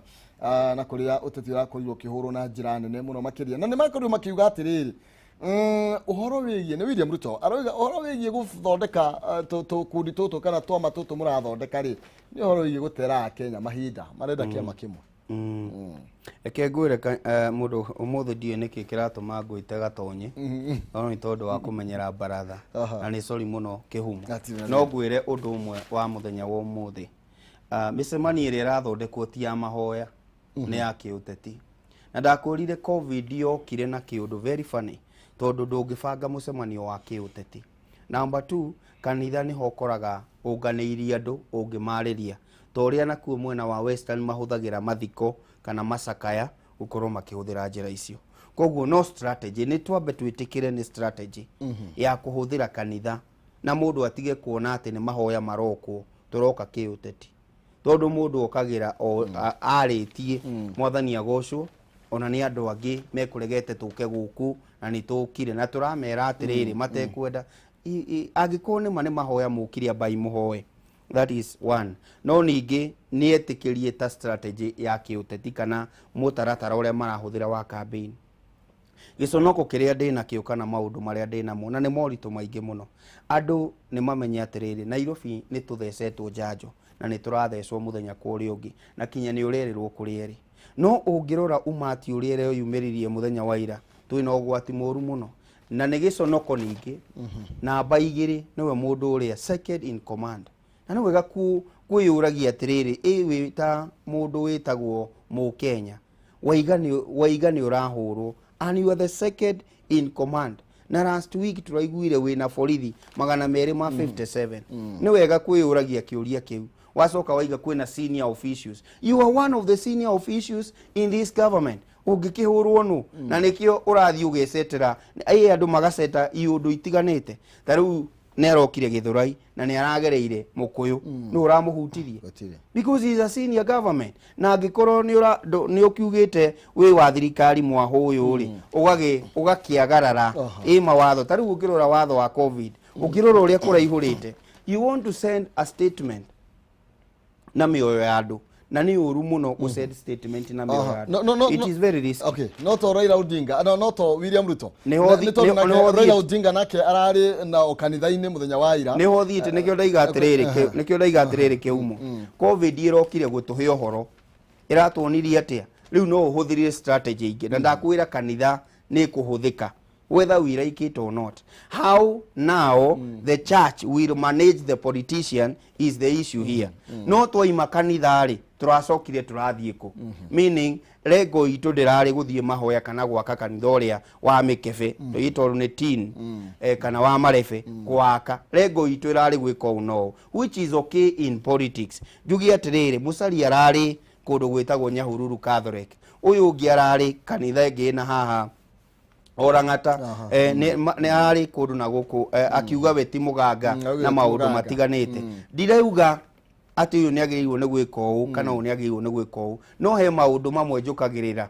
na kũrĩa ũteti ũrakorirwo ũkĩhũrwo na njĩra nene mũno makĩria. Na nĩ makorirwo makiuga atĩrĩrĩ, ũhoro wĩgiĩ nĩ William Ruto aroiga ũhoro wĩgiĩ gũthondeka tũkundi tũtũ kana twama tũtũ mũrathondeka rĩ, nĩ ũhoro wĩgiĩ gũtera Akenya mahinda marenda kĩama kĩmwe. Reke ngwĩre mũndũ ũmũthĩ ndiũĩ nĩkĩ kĩratũma ngwĩte Gatonye, no nĩ tondũ wa kũmenyera baratha. Na nĩ sorry mũno kĩhumo. Ati No ngwĩre ũndũ ũmwe wa mũthenya wa ũmũthĩ. Mĩcemanio ĩrĩa ĩrathondekwo ti ya mahoya, nĩ ya kĩũteti. Na ndakwĩrire COVID yokire na kĩũndũ very funny, tondũ ndũngĩbanga mũcemanio wa kĩũteti. Number 2, kanitha nĩho ũkoraga ũnganĩirie andũ ũngĩmarĩria, ta ũrĩa nakuo mwena wa Western mahũthagĩra mathiko kana macakaya gũkorwo makĩhũthĩra njĩra icio. Koguo no strategy, nĩ twambe twĩtĩkĩre nĩ strategy ya kũhũthĩra kanitha, na mũndũ atige kuona atĩ nĩ mahoya marokwo, tũroka kĩũteti. Tondũ mũndũ okagĩra o arĩtie mwathani agocwo, ona nĩ andũ angĩ mekũregete tũke gũkũ na nĩ tũkire na tũramera atĩrĩrĩ matekwenda. Angĩkorwo nĩma nĩ mahoya mũkire, ambai mũhoe. That is one. No ningĩ nĩ etĩkĩrie ta strategy ya kĩũteti kana mũtaratara ũrĩa marahũthĩra wa campaign. Gĩconoko kĩrĩa ndĩnakĩo kana maũndũ marĩa ndĩnamo, na nĩ moritũ maingĩ mũno. Andũ nĩ mamenye atĩrĩrĩ, Nairobi nĩ tũthecetwo njanjo na nĩ tũrathecwo mũthenya kwa ũrĩa ũngĩ, na kinya nĩ ũrerĩrwo kũrĩa ĩrĩ. No ũngĩrora umati ũrĩa ũreyumĩririe mũthenya wa ira, twĩna ũgwati mũru mũno. Na nĩ gĩconoko ningĩ, namba igĩrĩ nĩwe mũndũ ũrĩa second in command. Na nĩ wega kwĩyũragia atĩrĩrĩ, ĩ wĩ ta mũndũ wĩtagwo Mũkenya, waiga nĩ ũrahũrwo, and you are the second in command. Na last week tũraiguire wĩna borithi magana merĩ ma 57. Nĩ wega kwĩyũragia kĩũria kĩu. Wacoka waiga kwĩna senior officials. You are one of the senior officials in this government. Ũngĩkĩhũrwo nũ? Na nĩkĩo ũrathiĩ ũgecetera, ĩ andũ magaceta iũndũ itiganĩte. Ta rĩu nĩ arokire Gĩthũrai na nĩ aragereire Mũkũyũ. Nũ ũramũhutirie? Gũtirĩ. Because he is a senior government. Na angĩkorwo nĩ ũkiugĩte wĩ wa thirikari mwahũ ũyũ rĩ, ũgakĩagarara ĩ mawatho. Ta rĩu ũngĩrora watho wa COVID, ũngĩrora ũrĩa kũraihũrĩte, you want to send a statement na mĩoyo ya andũ, na nĩ ũru mũno gũ send statement na mĩoyo ya andũ. No, no, no, It no. is very risky. Okay, no to Raila Odinga, no, no to William Ruto. Nĩho Nĩ tondũ nake nĩho Raila thiĩte. Odinga nake ararĩ na kanitha-inĩ mũthenya wa ira. Nĩho thiĩte, nĩkĩo ndaiga atĩrĩrĩ, nĩkĩo ndaiga atĩrĩrĩ kĩhumo. COVID ĩrokire gũtũhe ũhoro, ĩratuonirie atĩa rĩu no ũhũthĩrire strategy ingĩ, na ndakwĩra kanitha nĩ ĩkũhũthĩka whether we like it or not. How now the church will manage the politician is the issue here. No twaima kanitha rĩ, tũracokire tũrathiĩ kũ? Meaning lengo itũ ndĩrarĩ gũthiĩ mahoya kana gwaka kanitha ũrĩa wa mĩkebe, tondũ nĩ tin, kana wa marebe gwaka. Lengo itũ ĩrarĩ gwĩka ũũ na ũũ, which is okay in politics. Njuge atĩrĩrĩ, Musalia ararĩ kũndũ gwĩtagwo Nyahururu Catholic, ũyũ ũngĩ ararĩ kanitha ĩngĩ na haha Orang'ata, nĩ ararĩ kũndũ na gũkũ, akiuga we ti mũganga Auga na ti maũndũ mũganga. matiganĩte. Ndirauga atĩ ũyũ nĩ agĩrĩirwo nĩ gwĩka ũũ kana ũyũ nĩ agĩrĩirwo nĩ gwĩka ũũ, no he maũndũ mamwe njũkagĩrĩra.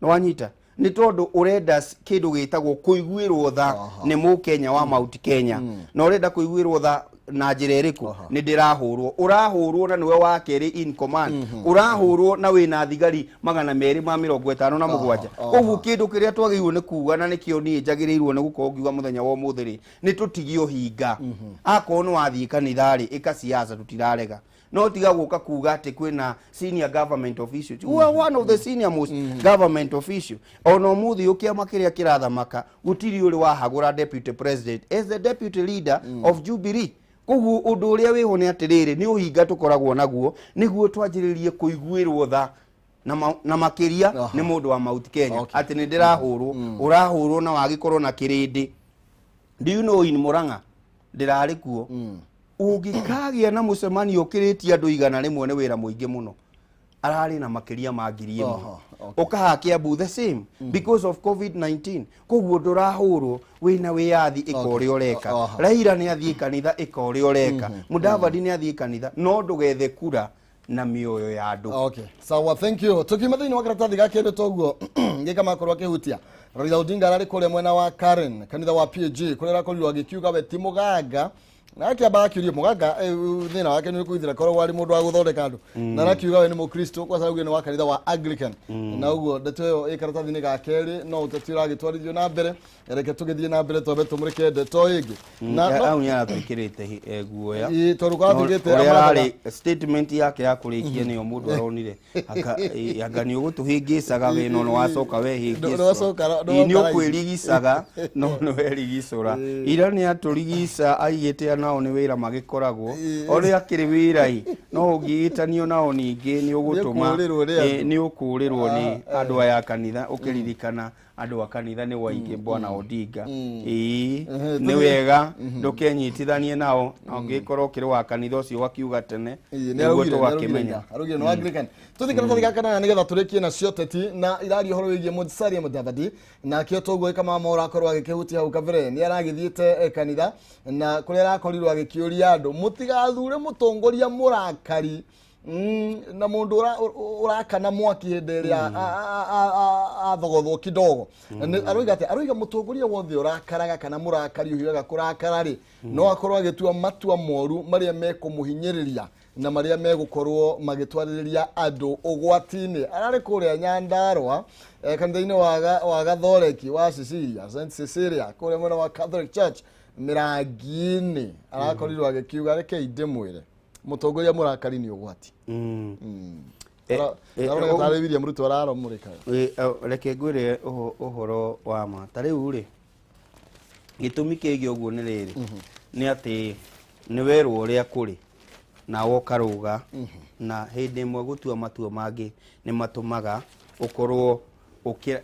Nĩwanyita? Nĩ tondũ ũrenda kĩndũ gĩtagwo kũiguĩrwo tha nĩ mũkenya wa Mount Kenya, na ũrenda kũiguĩrwo tha na njĩra ĩrĩkũ? Nĩ ndĩrahũrwo, ũrahũrwo na nĩwe wa kerĩ in command, ũrahũrwo na wĩna thigari magana merĩ ma mĩrongo ĩtano na mũgwanja. Koguo kĩndũ kĩrĩa twagĩrĩirwo nĩ kuga, na nĩkĩo niĩ njagĩrĩirwo nĩ gũkorwo ngiuga mũthenya wa ũmũthĩ rĩ, nĩ tũtige ũhinga. Akorwo nĩ wathiĩ kanitha rĩ, ĩka siasa, tũtirarega, no tiga gũka kuga atĩ kwĩna senior government officials. You are one of the senior most government official. Ona ũmũthĩ ũyũ kĩama kĩrĩa kĩrathamaka gũtirĩ ũrĩ wahagũra deputy president as the deputy leader of Jubilee. Koguo ũndũ ũrĩa wĩho nĩ atĩrĩrĩ, nĩ ũhinga tũkoragwo naguo nĩguo twanjĩrĩrie kũiguĩrwo tha na makĩria nĩ mũndũ wa Mount Kenya. Atĩ nĩ ndĩrahũrwo, ũrahũrwo na wagĩkorwo na kĩrĩndĩ. Do you know in Murang'a ndĩrarĩ kuo? Ũngĩkagĩa na mũcemanio ũkĩrĩtie andũ 100 nĩ wĩra mũingĩ mũno. Ararĩ na makĩria ma 1000. Ũkaha Kiambu the same because of COVID-19. Koguo ndũrahũrwo, wĩna wĩyathi, ĩka ũrĩa ũreka. Raila nĩ athiĩ kanitha, ĩka ũrĩa ũreka. Mudavadi nĩ athiĩ kanitha, no ndũgethe kura na mĩoyo ya andũ. Okay, sawa, thank you. Tukiuma thĩinĩ wa karatathi ga kĩndũ toguo gĩka makorwo akĩhutia Raila Odinga ararĩ kũrĩa mwena wa Karen, kanitha wa PAG, kũrĩa arakorirwo agĩkiuga we ti mũganga, na akĩamba akĩũrio mũganga, thĩna wake nĩ ũkũithira korwo arĩ mũndũ wa gũthondeka andũ, na arakiuga we nĩ mũkristo, kwa sababu nĩ wa kanitha wa Anglican. Na ũguo ndeto ĩyo ĩ karatathi-inĩ ga kerĩ, no ũteti ũragĩtwarithio na mbere. Reke tũgĩthiĩ na mbere, twambe tũmũrĩke ndeto ĩngĩ. Na hau nĩ aratwĩkĩrĩte guoya. Ĩ, tondũ kwaratuĩkĩte ũrĩa ararĩ statement yake ya kũrĩkia nĩyo mũndũ aronire anga nĩ ũgũtũhĩngĩcaga we, no nĩwacoka wehĩngĩcũra. Nĩwacoka- Ĩ, nĩ nĩwoka. Ũkwĩrigicaga no nĩwerigicũra. Ira nĩ atũrigica aigĩte nao nĩ wĩra magĩkoragwo ũrĩa akĩrĩ wĩra ĩ, no ũngĩgĩtanio nao ningĩ nĩ ũgũtũma Nĩ ũkũũrĩrwo nĩ andũ. Nĩ ũkũũrĩrwo nĩ andũ aya a kanitha, ũkĩririkana andũ a kanitha nĩ waingĩ bwana Odinga. Ĩĩ, nĩ wega ndũkenyitithanie nao ũngĩkorwo ũkĩrĩ wa kanitha ũcio wakiuga tene Ĩĩ, nĩ nĩguo araugire, nĩ tũgakĩmenya. Araugire nĩ wa Anglican. Tũthiĩ karatathi ga kanana nĩgetha tũrĩkie nacio teti, na iraria ũhoro wĩgiĩ Musalia Mudavadi, nakĩo toguo ĩkamama ũrakorwo agĩkĩhutia hau kabere. Nĩ aragĩthiĩte kanitha, na kũrĩa arakorirwo agĩkĩũria andũ mũtigathure mũtongoria mũrakari, na mũndũ ũrakana mwaki hĩndĩ ĩrĩa athogothwo kidogo. Aroiga atĩ, aroiga mũtongoria wothe ũrakaraga kana mũrakari ũhiũhaga kũrakara rĩ, no akorwo agĩtua matua moru marĩa mekũmũhinyĩrĩria na marĩa megũkorwo magĩtwarĩrĩria andũ ũgwati-inĩ. Ararĩ kũrĩa Nyandarua, kanitha-inĩ wa Gathoreki wa Cecilia, St Cecilia, kũrĩa mwena wa Catholic Church Mĩrangi-inĩ. Arakorirwo agĩkiuga, rekei ndĩmwĩre, mũtongoria mũrakari nĩ ũgwati. Arona tarĩ William Ruto araromũrĩka. Reke ngwĩre ũhoro wa ma. Ta rĩu rĩ, gĩtũmi kĩgiĩ ũguo nĩ rĩrĩ, nĩ atĩ nĩ werwo ũrĩa kũrĩ nawe ũkarũga, na hĩndĩ ĩmwe gũtua matua mangĩ nĩ matũmaga ũkorwo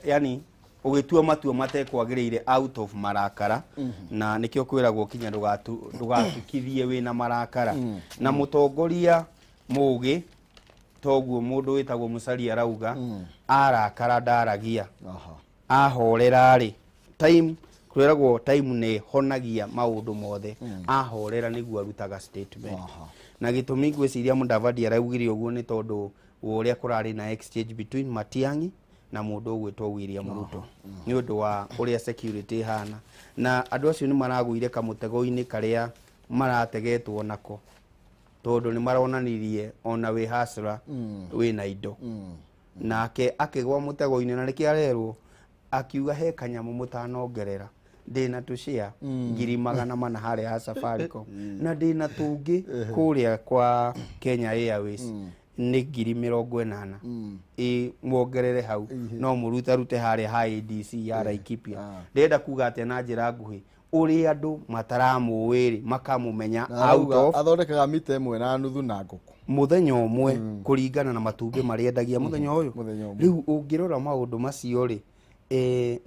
yani ũgĩtua matua matekwagĩrĩire out of marakara, na nĩkĩo kwĩragwo kinya ndũgatukithie wĩna marakara. Na mũtongoria mũgĩ toguo mũndũ wĩtagwo Musalia arauga, arakara ndaragia. Ahorera rĩ, time kwĩragwo time nĩ honagia maũndũ mothe. Ahorera nĩguo arutaga statement. Na gĩtũmi ngwĩciria Mudavadi araugire ũguo nĩ tondũ wa ũrĩa kũrarĩ na exchange between Matiang'i na mũndũ ũgwĩtwo William Ruto, nĩ ũndũ wa ũrĩa security ĩhana, na andũ acio nĩ maragũire kamũtego-inĩ karĩa marategetwo nako, tondũ nĩ maronanirie ona wĩ hasra wĩna indo, nake akĩgwa mũtego-inĩ, na nĩkĩo arerwo akiuga he kanyamũ mũtanongerera, ndĩna tũshare 400,000 harĩa ha Safaricom, na ndĩna tũngĩ kũrĩa kwa Kenya Airways nĩ 80,000, ĩ muongerere hau no mũrutarute harĩa ha ADC ya Laikipia. Ndĩrenda kuga atĩa na njĩra nguhĩ, ũrĩa andũ mataramũĩ rĩ, makamũmenya out Arauga of athondekaga mita 1.5 na ngũkũ mũthenya ũmwe kũringana na matumbĩ marĩa endagia mũthenya ũyũ. Mũthenya ũmwe. Rĩu ũngĩrora maũndũ macio rĩ,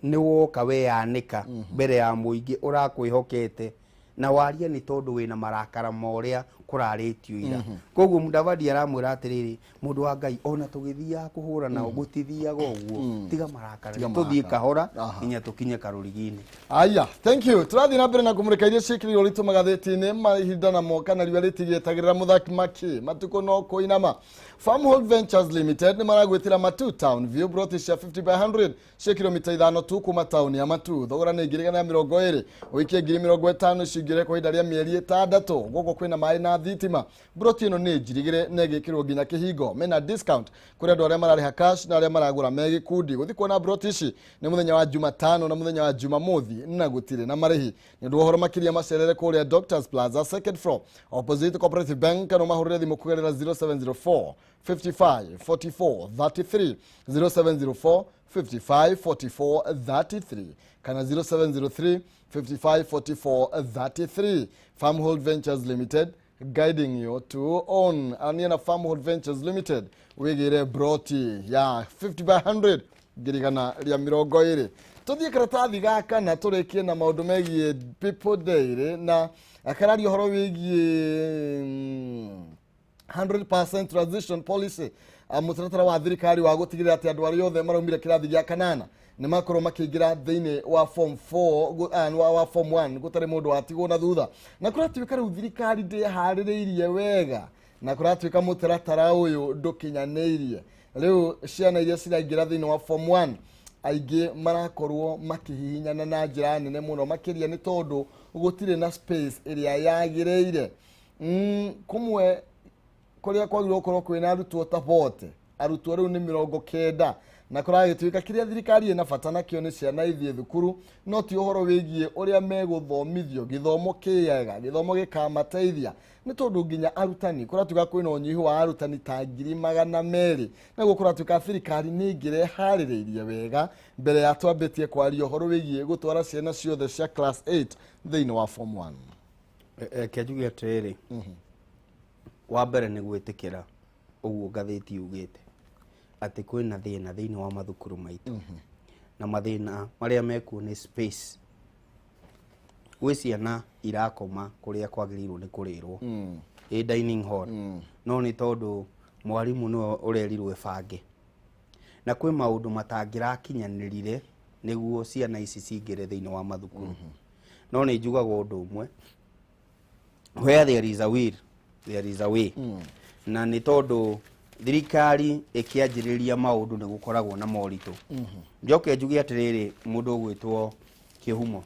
nĩ woka weyanĩka mbere ya mũingĩ ũrakwĩhokete, na waria nĩ tondũ wĩna marakara ma ũrĩa kũrarĩtio ira. Koguo Mudavadi aramwĩra atĩrĩrĩ, mũndũ wa Ngai, ona tũgĩthiaga kũhũra nao gũtithiaga ũguo, tiga marakara, Tiga tũthiĩ marakara. kahora nginya tũkinye karũrigi-inĩ. Aya, thank you. Tũrathiĩ na mbere na kũmũrĩka iria ciĩkĩrĩirwo ũritũ magathĩti-inĩ. Mahinda namo kana riũa rĩtigĩtagĩrĩra mũthaki maki, matukũ no kũinama. Farmhold Ventures Limited nĩ maragwĩtĩra Matu Town View, broti cia 50 by 100 cia kilomita 5 tu kuma taũni ya Matu. Thogora nĩ 120,000, ũikie 50,000 cingĩre kwa ihinda rĩa mĩeri 6. Gũkũ kwĩna maĩ na thitima. Broti ĩno nĩ njirigĩre na ĩgĩkĩrwo nginya kĩhingo. Mena discount kũrĩ andũ arĩa mararĩha cash na arĩa maragũra me gĩkundi. Gũthiĩ kuona broti ici nĩ mũthenya wa Jumatano na mũthenya wa Jumamothi, na gũtirĩ na marĩhi. Nĩ ũndũ wa ũhoro makĩria, macerere kũrĩa Doctors Plaza, second floor, opposite Cooperative Bank, kana ũmahũrĩre thimũ kũgerera 0704 55 44 33, 0704 55 44 33 kana 0703 55 44 33. Farmhold Ventures Limited, guiding you to own. Ania na Farmhold Ventures Limited wigire broti ya 50 by 100 120,000. Tuthiĩ karatathi gaka na tũrĩkie na maũndũ megiĩ People Daily na akararia ũhoro wĩgiĩ 100% transition policy, mũtaratara wa thirikari wa gũtigĩrĩra atĩ andũ arĩa othe maraumire kĩrathi gĩa kanana nĩ makorwo makĩingĩra thĩinĩ wa form 4 wa form 1 gũtarĩ mũndũ watigwo na thutha. Na kũratuĩka rĩu thirikari ndĩharĩrĩirie wega na kũratuĩka mũtaratara ũyũ ndũkinyanĩirie. Rĩu ciana iria ciraingĩra thĩinĩ wa form 1 aingĩ marakorwo makĩhihinyana na njĩra nene mũno, makĩria nĩ tondũ gũtirĩ na space ĩrĩa yagĩrĩire. Kũmwe kũrĩa kwagĩrĩirwo gũkorwo kwĩna arutwo ta 40, arutwo rĩu nĩ 90, na kũragĩtuĩka kĩrĩa thirikari ĩna bata nakĩo nĩ ciana ithiĩ thukuru, no ti ũhoro wĩgiĩ ũrĩa megũthomithio, gĩthomo kĩega, gĩthomo gĩkamateithia, nĩ tondũ nginya arutani kũratuĩka kwĩna ũnyihu wa arutani ta 200,000, naguo kũratuĩka thirikari nĩ ĩngĩreharĩrĩirie wega mbere ya twambĩtie kwaria ũhoro wĩgiĩ gũtwara ciana ciothe cia class 8 thĩinĩ wa form 1. Reke njuge atĩrĩrĩ, wa mbere nĩ gwĩtĩkĩra ũguo ngathĩti yugĩte atĩ kwĩna thĩna thĩinĩ wa mathukuru maitũ, na mathĩna marĩa mekuo nĩ space. Gwĩ ciana irakoma kũrĩa kwagĩrĩirwo nĩ kũrĩrwo, ĩ dining hall, no nĩ tondũ mwarimũ nĩwe ũrerirwo ĩbange, na kwĩ maũndũ matangĩrakinyanĩrire nĩguo ciana ici cingĩre thĩinĩ wa mathukuru. No nĩ njugaga ũndũ ũmwe, where there is a will there is a way. Na nĩ tondũ thirikari ĩkĩanjĩrĩria maũndũ nĩ gũkoragwo na moritũ. Njoke njuge atĩrĩrĩ, mũndũ ũgwĩtwo Kĩhumo,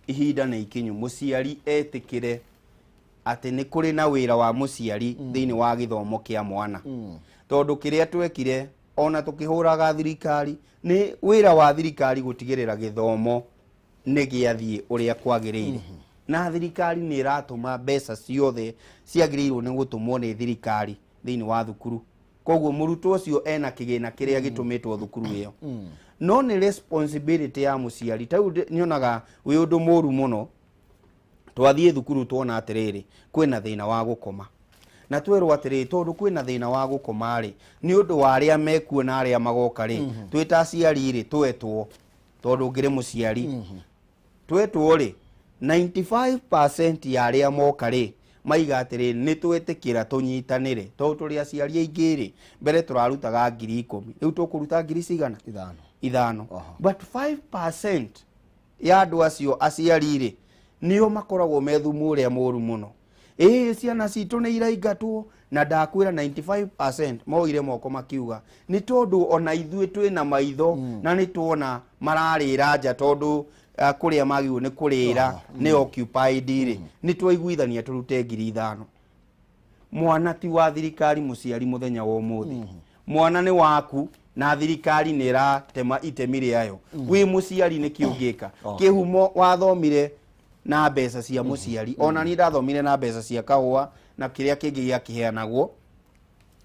ihinda nĩ ikinyu mũciari etĩkĩre atĩ nĩ kũrĩ na wĩra wa mũciari thĩinĩ wa gĩthomo kĩa mwana, tondũ kĩrĩa twekire ona tũkĩhũraga thirikari, nĩ wĩra wa thirikari gũtigĩrĩra gĩthomo nĩ gĩathiĩ ũrĩa kwagĩrĩire, na thirikari nĩ ĩratũma mbeca ciothe ciagĩrĩirwo nĩ gũtũmwo nĩ thirikari thĩinĩ wa thukuru. Koguo mũrutwo ũcio ena kĩgĩna kĩrĩa gĩtũmĩtwo thukuru ĩyo, no nĩ responsibility ya mũciari. Ta rĩu nyonaga wĩ ũndũ mũru mũno twathiĩ thukuru tuona atĩrĩrĩ kwĩna thĩna wa gũkoma, na twerwo atĩrĩrĩ tondũ kwĩna thĩna wa gũkoma rĩ, nĩ ũndũ wa arĩa mekuo na arĩa magoka rĩ, twĩ ta aciari rĩ twetwo, tondũ ngĩrĩ mũciari, twetwo rĩ 95% ya arĩa moka rĩ maiga atĩrĩ nĩ twetĩkĩra tũnyitanĩre, tondũ tũrĩ aciari aingĩ rĩ, mbere tũrarutaga 10,000, rĩu tũkũruta ngiri cigana? 5. 5. But 5% ya andũ acio aciari rĩ nĩo makoragwo me thumu ũrĩa mũru mũno. Ĩĩ ciana citũ nĩ iraingatwo, na ndakwĩra 95% moire moko makiuga nĩ tondũ ona ithuĩ twĩna maitho na nĩ tuona mararĩra nja, tondũ kũrĩa magĩrĩirwo nĩ kũrĩra nĩ occupied rĩ, nĩ twaiguithania tũrute 5,000. Mwana ti wa thirikari mũciari mũthenya wa ũmũthĩ, mwana nĩ waku na thirikari nĩ ĩratema itemi rĩayo. Wĩ mũciari nĩkĩ ũngĩka? Kĩhumo wathomire na mbeca cia mũciari, ona niĩ ndathomire na mbeca cia kahũa na kĩrĩa kĩngĩ gĩakĩheanagwo,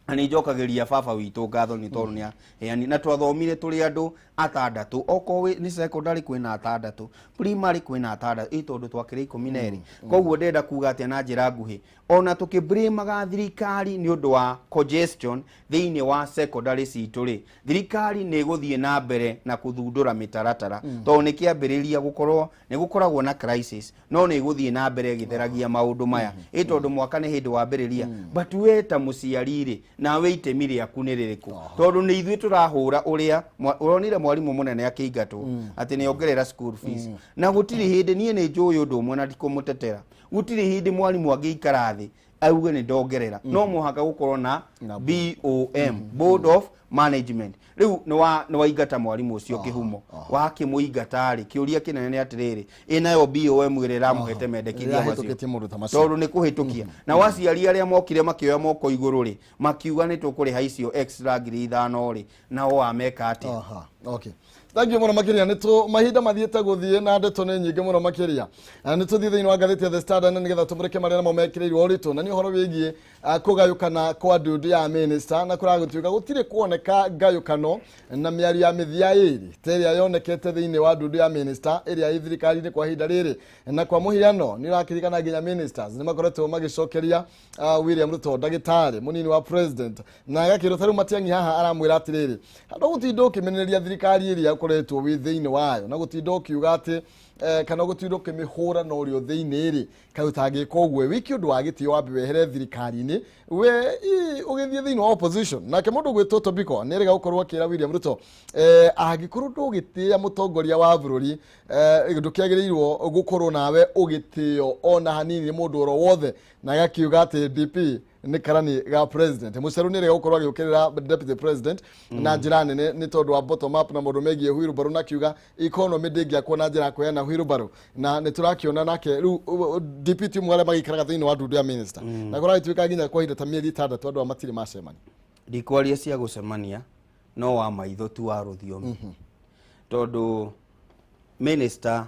na nĩ njokagĩria baba witũ ngatho nĩ tondũ nĩ aheani, na twathomire tũrĩ andũ atandatũ, okorwo nĩ secondary kwĩna atandatũ, primary kwĩna atandatũ, ĩ tondũ twakĩrĩ 12. Koguo ndĩrenda kuga atĩa na njĩra nguhĩ, ona tũkĩblamaga thirikari nĩ ũndũ wa congestion thĩinĩ wa secondary citũ rĩ, thirikari nĩ ĩgũthiĩ na mbere na kũthundũra mĩtaratara, tondũ nĩ kĩambĩrĩria gũkorwo nĩ gũkoragwo na crisis, no nĩ ĩgũthiĩ na mbere ĩgĩtheragia maũndũ maya, ĩ tondũ mwaka nĩ hĩndĩ wambĩrĩria. But we ta mũciari rĩ, nawe itemi rĩaku nĩ rĩrĩkũ? Tondũ nĩ ithuĩ tũrahũra ũrĩa ũronire mwarimũ mũnene akĩingatwo atĩ nĩ ongerera school fees, na gũtirĩ hĩndĩ niĩ nĩ njũĩ ũndũ ũmwe na ndikũmũtetera, gũtirĩ hĩndĩ mwarimũ angĩikara thĩ auge nĩ ndongerera, no mũhaka gũkorwo na BOM, Board of Management. Rĩu nĩ waingata mwarimũ ũcio Kĩhumo, wakĩmũingata rĩ, kĩũria kĩnene nĩ atĩrĩrĩ, ĩnayo BOM ĩrĩa ĩramũhete mendekithia macio ĩrahĩtũkĩtie maũndũ ta macio, tondũ nĩ kũhĩtũkia. Na waciari arĩa mokire makĩoya moko igũrũ rĩ, makiuga nĩ tũkũrĩha icio extra 5,000 rĩ, nao wameka atĩa? Aha, okay. Thank you mũno makĩria, nĩ tũ mahinda mathiĩte gũthiĩ na ndeto nĩ nyingĩ mũno makĩria. Nĩ tũthiĩ thĩinĩ wa ngathĩti ya The Standard nĩgetha tũmũrĩke marĩa namo mekĩrĩirwo ũritũ, na nĩ ũhoro wĩgiĩ kũgayũkana kwa ndundu ya minister, na kũragũtuĩka gũtirĩ kuoneka ngayũkano na mĩario ya mĩthia ĩrĩ ta ĩrĩa yonekete thĩinĩ wa ndundu ya minister ĩrĩa ĩ thirikari-inĩ kwa ihinda rĩrĩ. Na kwa mũhiano nĩ ũrakĩririkana nginya ministers nĩ makoretwo magĩcokeria William Ruto ndagĩtarĩ mũnini wa president, na agakĩrwo ta rĩu Matiang'i haha aramwĩra atĩrĩrĩ, handũ gũtinda ũkĩmenereria thirikari ĩrĩa ũkoretwo wĩ thĩinĩ wayo na gũtinda ũkiuga atĩ kana gũtinda ũkĩmĩhũra na ũrĩ o thĩinĩ rĩ, kaĩ ũtangĩka ũguo wĩke ũndũ wa gĩtĩo wambe wehere thirikari-inĩ we ũgĩthiĩ thĩinĩ wa opposition. Nake mũndũ gwĩtwo Tobiko nĩ erĩga gũkorwo akĩra William Ruto angĩkorwo ndũgĩtĩĩa mũtongoria wa bũrũri, ndũkĩagĩrĩirwo gũkorwo nawe ũgĩtĩo ona hanini nĩ mũndũ oro wothe, na agakiuga atĩ DP nĩ karani ga president. Mũceru nĩ erĩga gũkorwo agĩũkĩrĩra deputy president na njĩra nene nĩ tondũ wa bottom up na maũndũ megiĩ wheelbarrow, na akiuga economy ndĩngĩakwo na njĩra ya kũheana wheelbarrow. Na nĩ tũrakĩona nake rĩu DP ti ũmwe arĩa magĩikaraga thĩinĩ wa ndundu ya minister, na kũragĩtuĩka nginya kwa ihinda ta mĩeri 6 andũ aya matirĩ macemania. Ndikwaria cia gũcemania no wa maitho tu wa rũthiomi, tondũ minister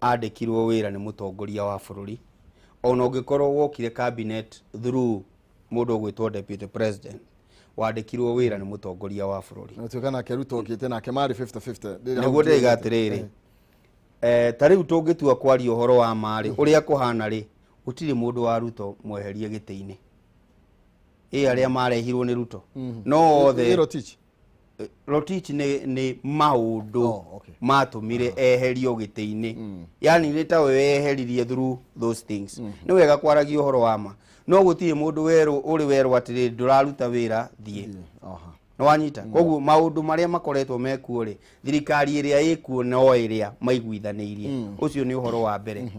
andĩkirwo wĩra nĩ mũtongoria wa bũrũri. Ona ũngĩkorwo wokire cabinet through mũndũ ũgwĩtwo deputy president, wandĩkirwo wĩra nĩ mũtongoria wa bũrũri. Na tuĩka nake Ruto okĩte nake marĩ 50-50. Nĩguo ndĩraiga atĩrĩrĩ, ta rĩu tũngĩtua kwaria ũhoro wa marĩ ũrĩa kũhana rĩ, gũtirĩ mũndũ wa Ruto mweherie gĩtĩ-inĩ, ĩ arĩa marehirwo nĩ Ruto no othe. Rotich. Rotich nĩ maũndũ matũmire eherio gĩtĩ-inĩ, yani nĩ tawe weheririe through those things. Nĩ wega kwaragia ũhoro wa ma, no gũtirĩ mũndũ werũ ũrĩ werũ atĩrĩrĩ, ndũraruta wĩra, thiĩ. Nĩ wanyita? Koguo maũndũ marĩa makoretwo mekuo rĩ, thirikari ĩrĩa ĩkuo no ĩrĩa maiguithanĩirie. Ũcio nĩ ũhoro wa mbere.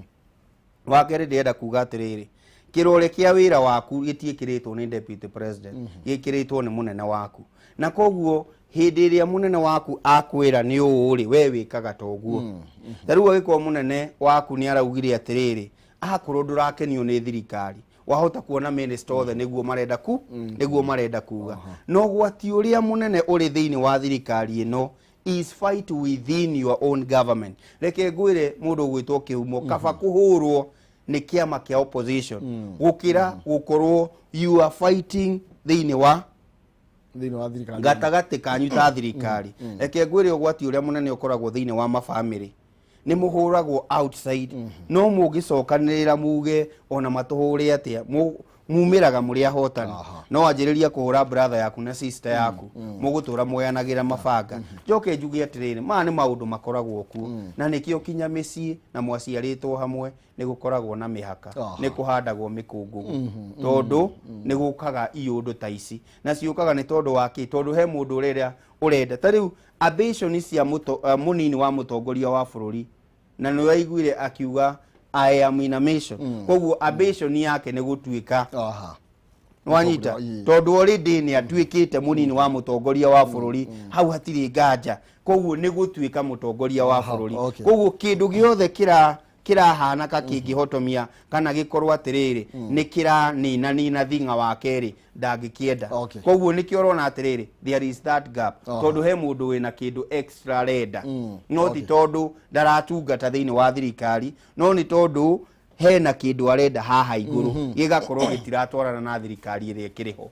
Wa kerĩ, ndĩrenda kuga atĩrĩrĩ, kĩrore kĩa wĩra waku gĩtiĩkĩrĩtwo nĩ deputy president, gĩkĩrĩtwo nĩ mũnene waku, na koguo hĩndĩ ĩrĩa mũnene waku akwĩra nĩ ũũ rĩ, we wĩkaga ta ũguo. Ta rĩu angĩkorwo mũnene waku nĩ araugire atĩrĩrĩ, akorwo ndũrakenio nĩ thirikari, wahota kuona minister othe nĩguo marenda kuga, no ũgwati ũrĩa mũnene ũrĩ thĩinĩ wa thirikari ĩno is fight within your own government. Reke ngwĩre, mũndũ ũgwĩtwo Kĩhumo, kaba kũhũrwo nĩ kĩama kĩa opposition gũkĩra gũkorwo you are fighting thĩinĩ wa thĩinĩ wa thirikari. Gatagatĩ kanyu ta thirikari. Reke ngwĩre, ũgwati ũrĩa mũnene ũkoragwo thĩinĩ wa mabamĩrĩ nĩ mũhũragwo outside, no mũngĩcokanĩrĩra muge ona matũhũre atĩa, mumĩraga mũrĩ ahotani. No wanjĩrĩria kũhũra brother yaku na sister yaku, mũgũtũra mũyanagĩra mabanga. Njoke njuge atĩrĩrĩ, maya nĩ maũndũ makoragwo kuo, na nĩkĩo kinya mĩciĩ na mwaciarĩtwo hamwe nĩ gũkoragwo na mĩhaka, nĩ kũhandagwo mĩkũngũgũ, tondũ nĩ gũkaga iũndũ ta ici, na ciũkaga nĩ tondũ wa kĩ? Tondũ he mũndũ ũrenda ũrenda ta rĩu ambition cia mũnini wa mũtongoria wa bũrũri, na nĩ waiguire akiuga, "I am in a mission." Koguo ambition yake nĩ gũtuĩka nĩwanyita? Tondũ already nĩ atuĩkĩte mũnini wa mũtongoria wa bũrũri, hau hatirĩ nganja, koguo nĩ gũtuĩka mũtongoria wa bũrũri. Koguo kĩndũ gĩothe kĩrahanaka kĩngĩhotomia kana gĩkorwo atĩrĩrĩ nĩ kĩranina nina thing'a wake rĩ, ndangĩkĩenda. Koguo nĩkĩo ũrona atĩrĩrĩ, there is that gap, tondũ he mũndũ wĩna kĩndũ extra arenda, no ti tondũ ndaratungata thĩinĩ wa thirikari, no nĩ tondũ hena kĩndũ arenda haha igũrũ gĩgakorwo gĩtiratwarana na thirikari ĩrĩa ĩkĩrĩ ho.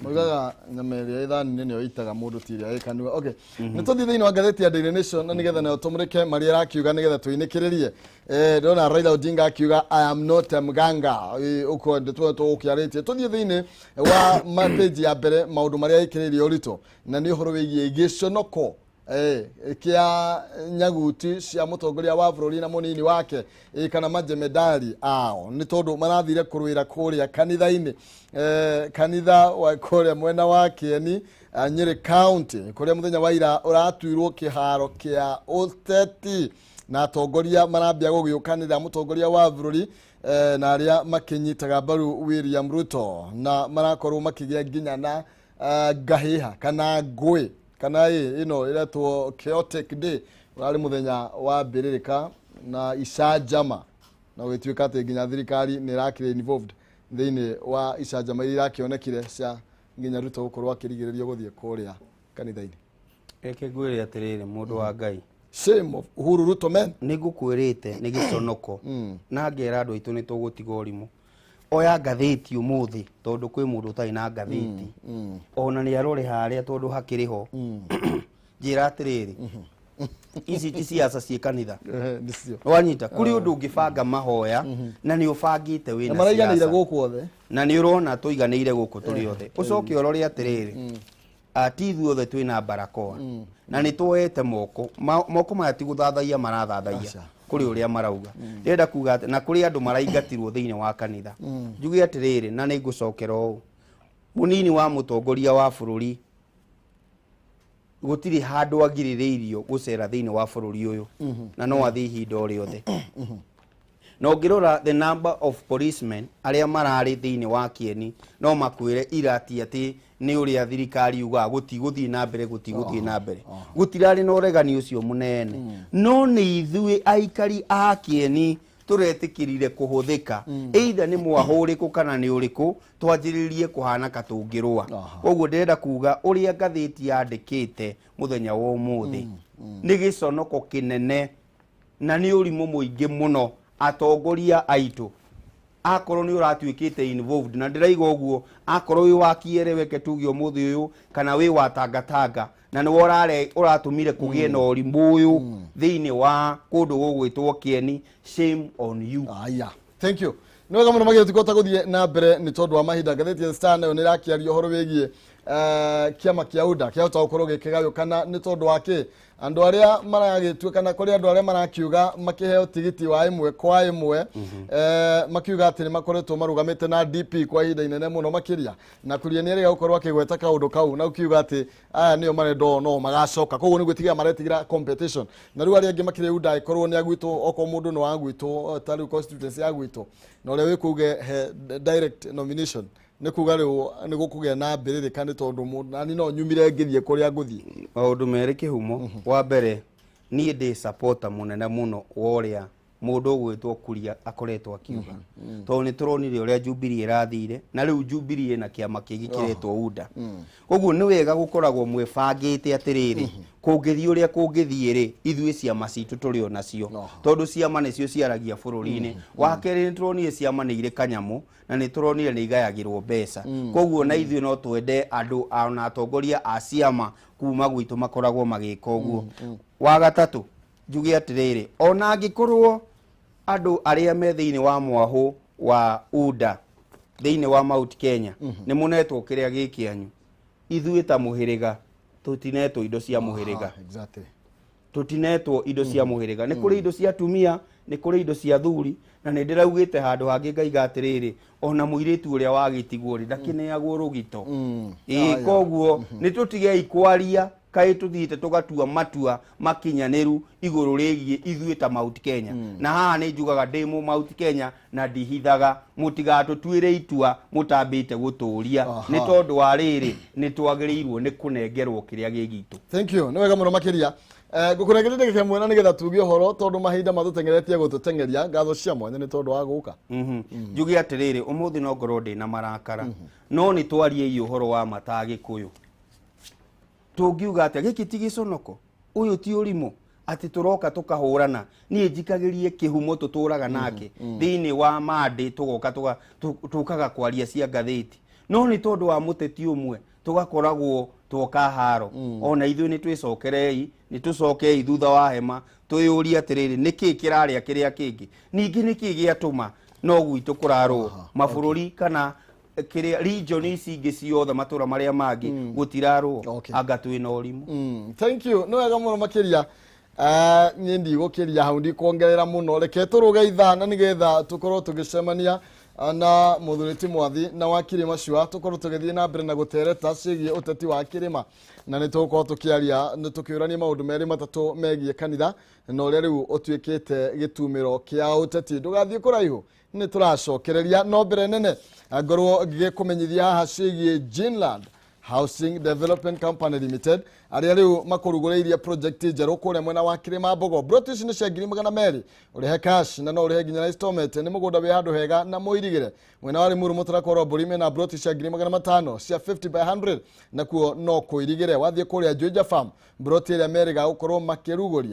Moigaga nyama ĩrĩa ĩthani-inĩ nĩyo ĩitaga mũndũ, ti ĩrĩa ĩ kanua. Okay, nĩ tũthiĩ thĩinĩ wa ngathĩti ya Daily Nation na nĩgetha nayo tũmũrĩke marĩa ĩrakiuga nĩgetha tũinĩkĩrĩrie. Ndĩrona Raila Odinga akiuga, "I am not a mganga." Ũguo nĩ tũgũkĩarĩtie. Tũthiĩ thĩinĩ wa mapĩnji ya mbere, maũndũ marĩa ĩkĩrĩire ũritũ na nĩ ũhoro wĩgiĩ gĩconoko kĩa nyaguti cia mũtongoria wa bũrũri na mũnini wake, kana majemedari ao, nĩ tondũ marathire kũrũĩra kũrĩa kanitha-inĩ, kanitha wa kũrĩa mwena wa Kĩeni, Nyĩrĩ County, kũrĩa mũthenya wa ira ũratuirwo kĩharo kĩa ũteti, na atongoria marambia gũgĩũkanĩra mũtongoria wa bũrũri na arĩa makĩnyitaga mbaru William Ruto, na marakorwo makĩgĩa nginya na ngahĩha kana ngũĩ kana ĩno ĩretwo chaotic day. Ũrarĩ mũthenya wa mbĩrĩrĩka na icanjama, na gũgĩtuĩka atĩ nginya thirikari nĩ ĩrakĩrĩ involved thĩinĩ wa icanjama iria irakĩonekire cia nginya Ruto gũkorwo akĩrigĩrĩrio gũthiĩ kũrĩa kanitha-inĩ. Reke ngwĩre atĩrĩrĩ, mũndũ wa Ngai. Shame of Uhuru Ruto, man. Nĩ ngũkwĩrĩte nĩ gĩconoko, na ngera andũ aitũ nĩ tũgũtiga ũrimũ. Oya ngathĩti ũmũthĩ, tondũ kwĩ mũndũ ũtarĩ na ngathĩti, ona nĩ arore harĩa tondũ hakĩrĩ ho. Njĩra atĩrĩrĩ, ici ti ciaca ciĩ kanitha? Nĩcio. Wanyita? Kũrĩ ũndũ ũngĩbanga mahoya na nĩ ũbangĩte na wĩna maraiganĩire ciaca gũkũ othe. Na nĩ ũrona tũiganĩire gũkũ tũrĩ othe. Ũcoke ũrore atĩrĩrĩ, Ti ithuothe twĩna barakoa na nĩ tuoete moko. Moko maya ti gũthathaiya marathathaiya. Aca. Kũrĩ ũrĩa marauga ndĩrenda kuga atĩ na kũrĩ andũ maraingatirwo thĩinĩ wa kanitha. Njuge atĩrĩrĩ, na nĩ ngũcokera ũũ, mũnini wa mũtongoria wa bũrũri gũtirĩ handũ agirĩrĩirio gũcera thĩinĩ wa bũrũri ũyũ, na no athiĩ ihinda o rĩothe. Na ũngĩrora the number of policemen arĩa mararĩ thĩinĩ wa Kieni, no makwĩre irati atĩ nĩ ũrĩa thirikari yugaga gũtigũthiĩ na mbere, gũtigũthiĩ na mbere, gũtirarĩ na ũregani ũcio mũnene. No nĩ ithuĩ aikari a Kieni tũretĩkĩrire kũhũthĩka, either nĩ mwahũ kana nĩ ũrĩkũ, twanjĩrĩrie kũhana ka tũngĩrũa. Koguo ndĩrenda kuga ũrĩa ngathĩti yandĩkĩte mũthenya wa ũmũthĩ nĩ gĩconoko kĩnene na nĩ ũrimũ mũingĩ mũno. Atongoria aitũ, akorwo nĩ ũratuĩkĩte involved, na ndĩraiga ũguo, akorwo wĩ wa kiereweke tuge ũmũthĩ ũyũ, kana wĩ wa tangatanga na nĩwe ũratũmire kũgĩe na ũrimũ ũyũ thĩinĩ wa kũndũ gũgwĩtwo Kieni, shame on you. Aya, thank you, nĩ wega mũno magĩrĩ. Tikota gũthiĩ na mbere nĩ tondũ wa mahinda. Ngathĩti ya Star nayo nĩ ĩrakĩaria ũhoro wĩgiĩ kĩama kĩa UDA kĩahota gũkorwo gĩkĩgayũkana nĩ tondũ wa kĩ andũ arĩa maragĩtuĩka, kũrĩ andũ arĩa marakiuga makĩheo tigiti wa ĩmwe kwa ĩmwe, makiuga atĩ nĩ makoretwo marũgamĩte na DP kwa ihinda inene mũno makĩria, na Kuria nĩ erĩga gũkorwo akĩgweta kaũndũ kau na ũkiuga atĩ aya nĩo marenda o no magacoka, koguo nĩ gwĩtigĩra maretigĩra competition. Na rĩu arĩa angĩ makĩrĩ UDA, ĩkorwo nĩ agwitũ, okorwo mũndũ nĩ wa gwitũ, ta rĩu constituency ya gwitũ, na ũrĩa wĩ kuge he direct nomination, nĩ kuga rĩu nĩ gũkũgĩa na mbĩrĩrĩka, nĩ tondũ nani no nyumire ngĩthiĩ kũrĩa ngũthiĩ. Maũndũ merĩ kĩhumo. Wa mbere, niĩ ndĩ supporter mũnene mũno wa ũrĩa mũndũ ũgwĩtwo Kuria akoretwo akiuga, tondũ nĩ tũronire ũrĩa Jubilee ĩrathire, na rĩu Jubilee ĩna kĩama kĩngĩ kĩretwo UDA. Koguo nĩ wega gũkoragwo mwĩbangĩte atĩrĩrĩ, kũngĩthiĩ ũrĩa kũngĩthiĩ rĩ, ithuĩ ciama citũ tũrĩ o nacio, tondũ ciama nĩcio ciaragia bũrũri-inĩ. Wa kerĩ, nĩ tũronire ciama nĩ irĩ kanyamũ, na nĩ tũronire nĩ igayagĩrwo mbeca. Koguo na ithuĩ no twende andũ ona atongoria a ciama kuma gwitũ makoragwo magĩka ũguo. Wa gatatũ, njuge atĩrĩrĩ, ona angĩkorwo andũ arĩa me thĩinĩ wa mwahũ wa UDA thĩinĩ wa Mount Kenya nĩ mũnetwo kĩrĩa gĩ kĩanyu, ithuĩ ta mũhĩrĩga tũtinetwo indo cia mũhĩrĩga. Tũtinetwo indo cia mũhĩrĩga. Nĩ kũrĩ indo cia atumia, nĩ kũrĩ indo cia thuri, na nĩ ndĩraugĩte handũ hangĩ ngaiga atĩrĩrĩ, ona mũirĩtu ũrĩa wagĩtigwo rĩ, ndakĩneagwo rũgito. Ĩĩ, koguo nĩ tũtigei kwaria kaĩ tũthiĩte tũgatua matua makinyanĩru igũrũ rĩgiĩ ithuĩ ta Mount Kenya. Na haha nĩ njugaga ndĩ mũ Mount Kenya na ndihithaga, mũtigatũtuĩre itua mũtambĩte gũtũria, nĩ tondũ wa rĩrĩ, nĩ twagĩrĩirwo nĩ kũnengerwo kĩrĩa gĩ gitũ. Thank you, nĩ wega mũno makĩria. Ngũkũnengeria ndagĩka ĩmwe na nĩgetha tuge ũhoro, tondũ mahinda matũteng'eretie gũtũteng'eria. Ngatho cia mwanya nĩ tondũ wa gũka. Njuge atĩrĩrĩ, ũmũthĩ no ngorwo ndĩ na marakara, no nĩ twariei ũhoro wa mata Gĩkũyũ. Tũngiuga atĩa? Gĩkĩ ti gĩconoko, ũyũ ti ũrimũ atĩ tũroka tũkahũrana. Niĩ njikagĩrie kĩhumo tũtũraga nake thĩinĩ wa mandĩ, tũgoka tũkaga kwaria cia ngathĩti, no nĩ tondũ wa mũteti ũmwe tũgakoragwo twoka haro. Ona ithuĩ nĩ twĩcokerei, nĩ tũcokei thutha wa hema, twĩyũrie atĩrĩrĩ, nĩkĩ kĩrarĩa kĩrĩa kĩngĩ? Ningĩ nĩkĩ gĩatũma no gwitũ kũrarwo mabũrũri kana kĩrĩa region ici ingĩ ciothe, matũra marĩa mangĩ gũtirarwo? Anga twĩna ũrimũ. Thank you, nĩ wega mũno makĩria. Niĩ ndigũkĩria hau, ndikuongerera mũno. Reke tũrũge ithaa na nĩgetha tũkorwo tũgĩcemania na mũthuri ti Mwathi na wakiri Macua, tũkorwo tũgĩthiĩ na mbere na gũtereta ciĩgiĩ ũteti wa kĩrĩma, na nĩ tũgũkorwo tũkĩaria nĩ tũkĩũrania maũndũ merĩ matatũ megiĩ kanitha na ũrĩa rĩu ũtuĩkĩte gĩtumĩro kĩa ũteti. Ndũgathiĩ kũraihu, nĩ tũracokereria. No mbere nene ngorwo ngĩkũmenyithia haha ciĩgiĩ Jinland Housing Development Company Limited, arĩa rĩu makũrugũrĩirie project njerũ kũrĩa mwena wa Kĩrĩma Mbogo. Broti ici nĩ cia 200,000, ũrĩhe cash na no ũrĩhe nginya na installment. Nĩ mũgũnda wĩ handũ hega na mũirigĩre. Mwena wa Limuru Mũtarakwa wa Mbũri mena broti cia 500,000 cia 50 by 100, nakuo no kũirigĩre. Wathiĩ kũrĩa Juja Farm, broti ĩrĩa merĩga gũkorwo makĩrugũria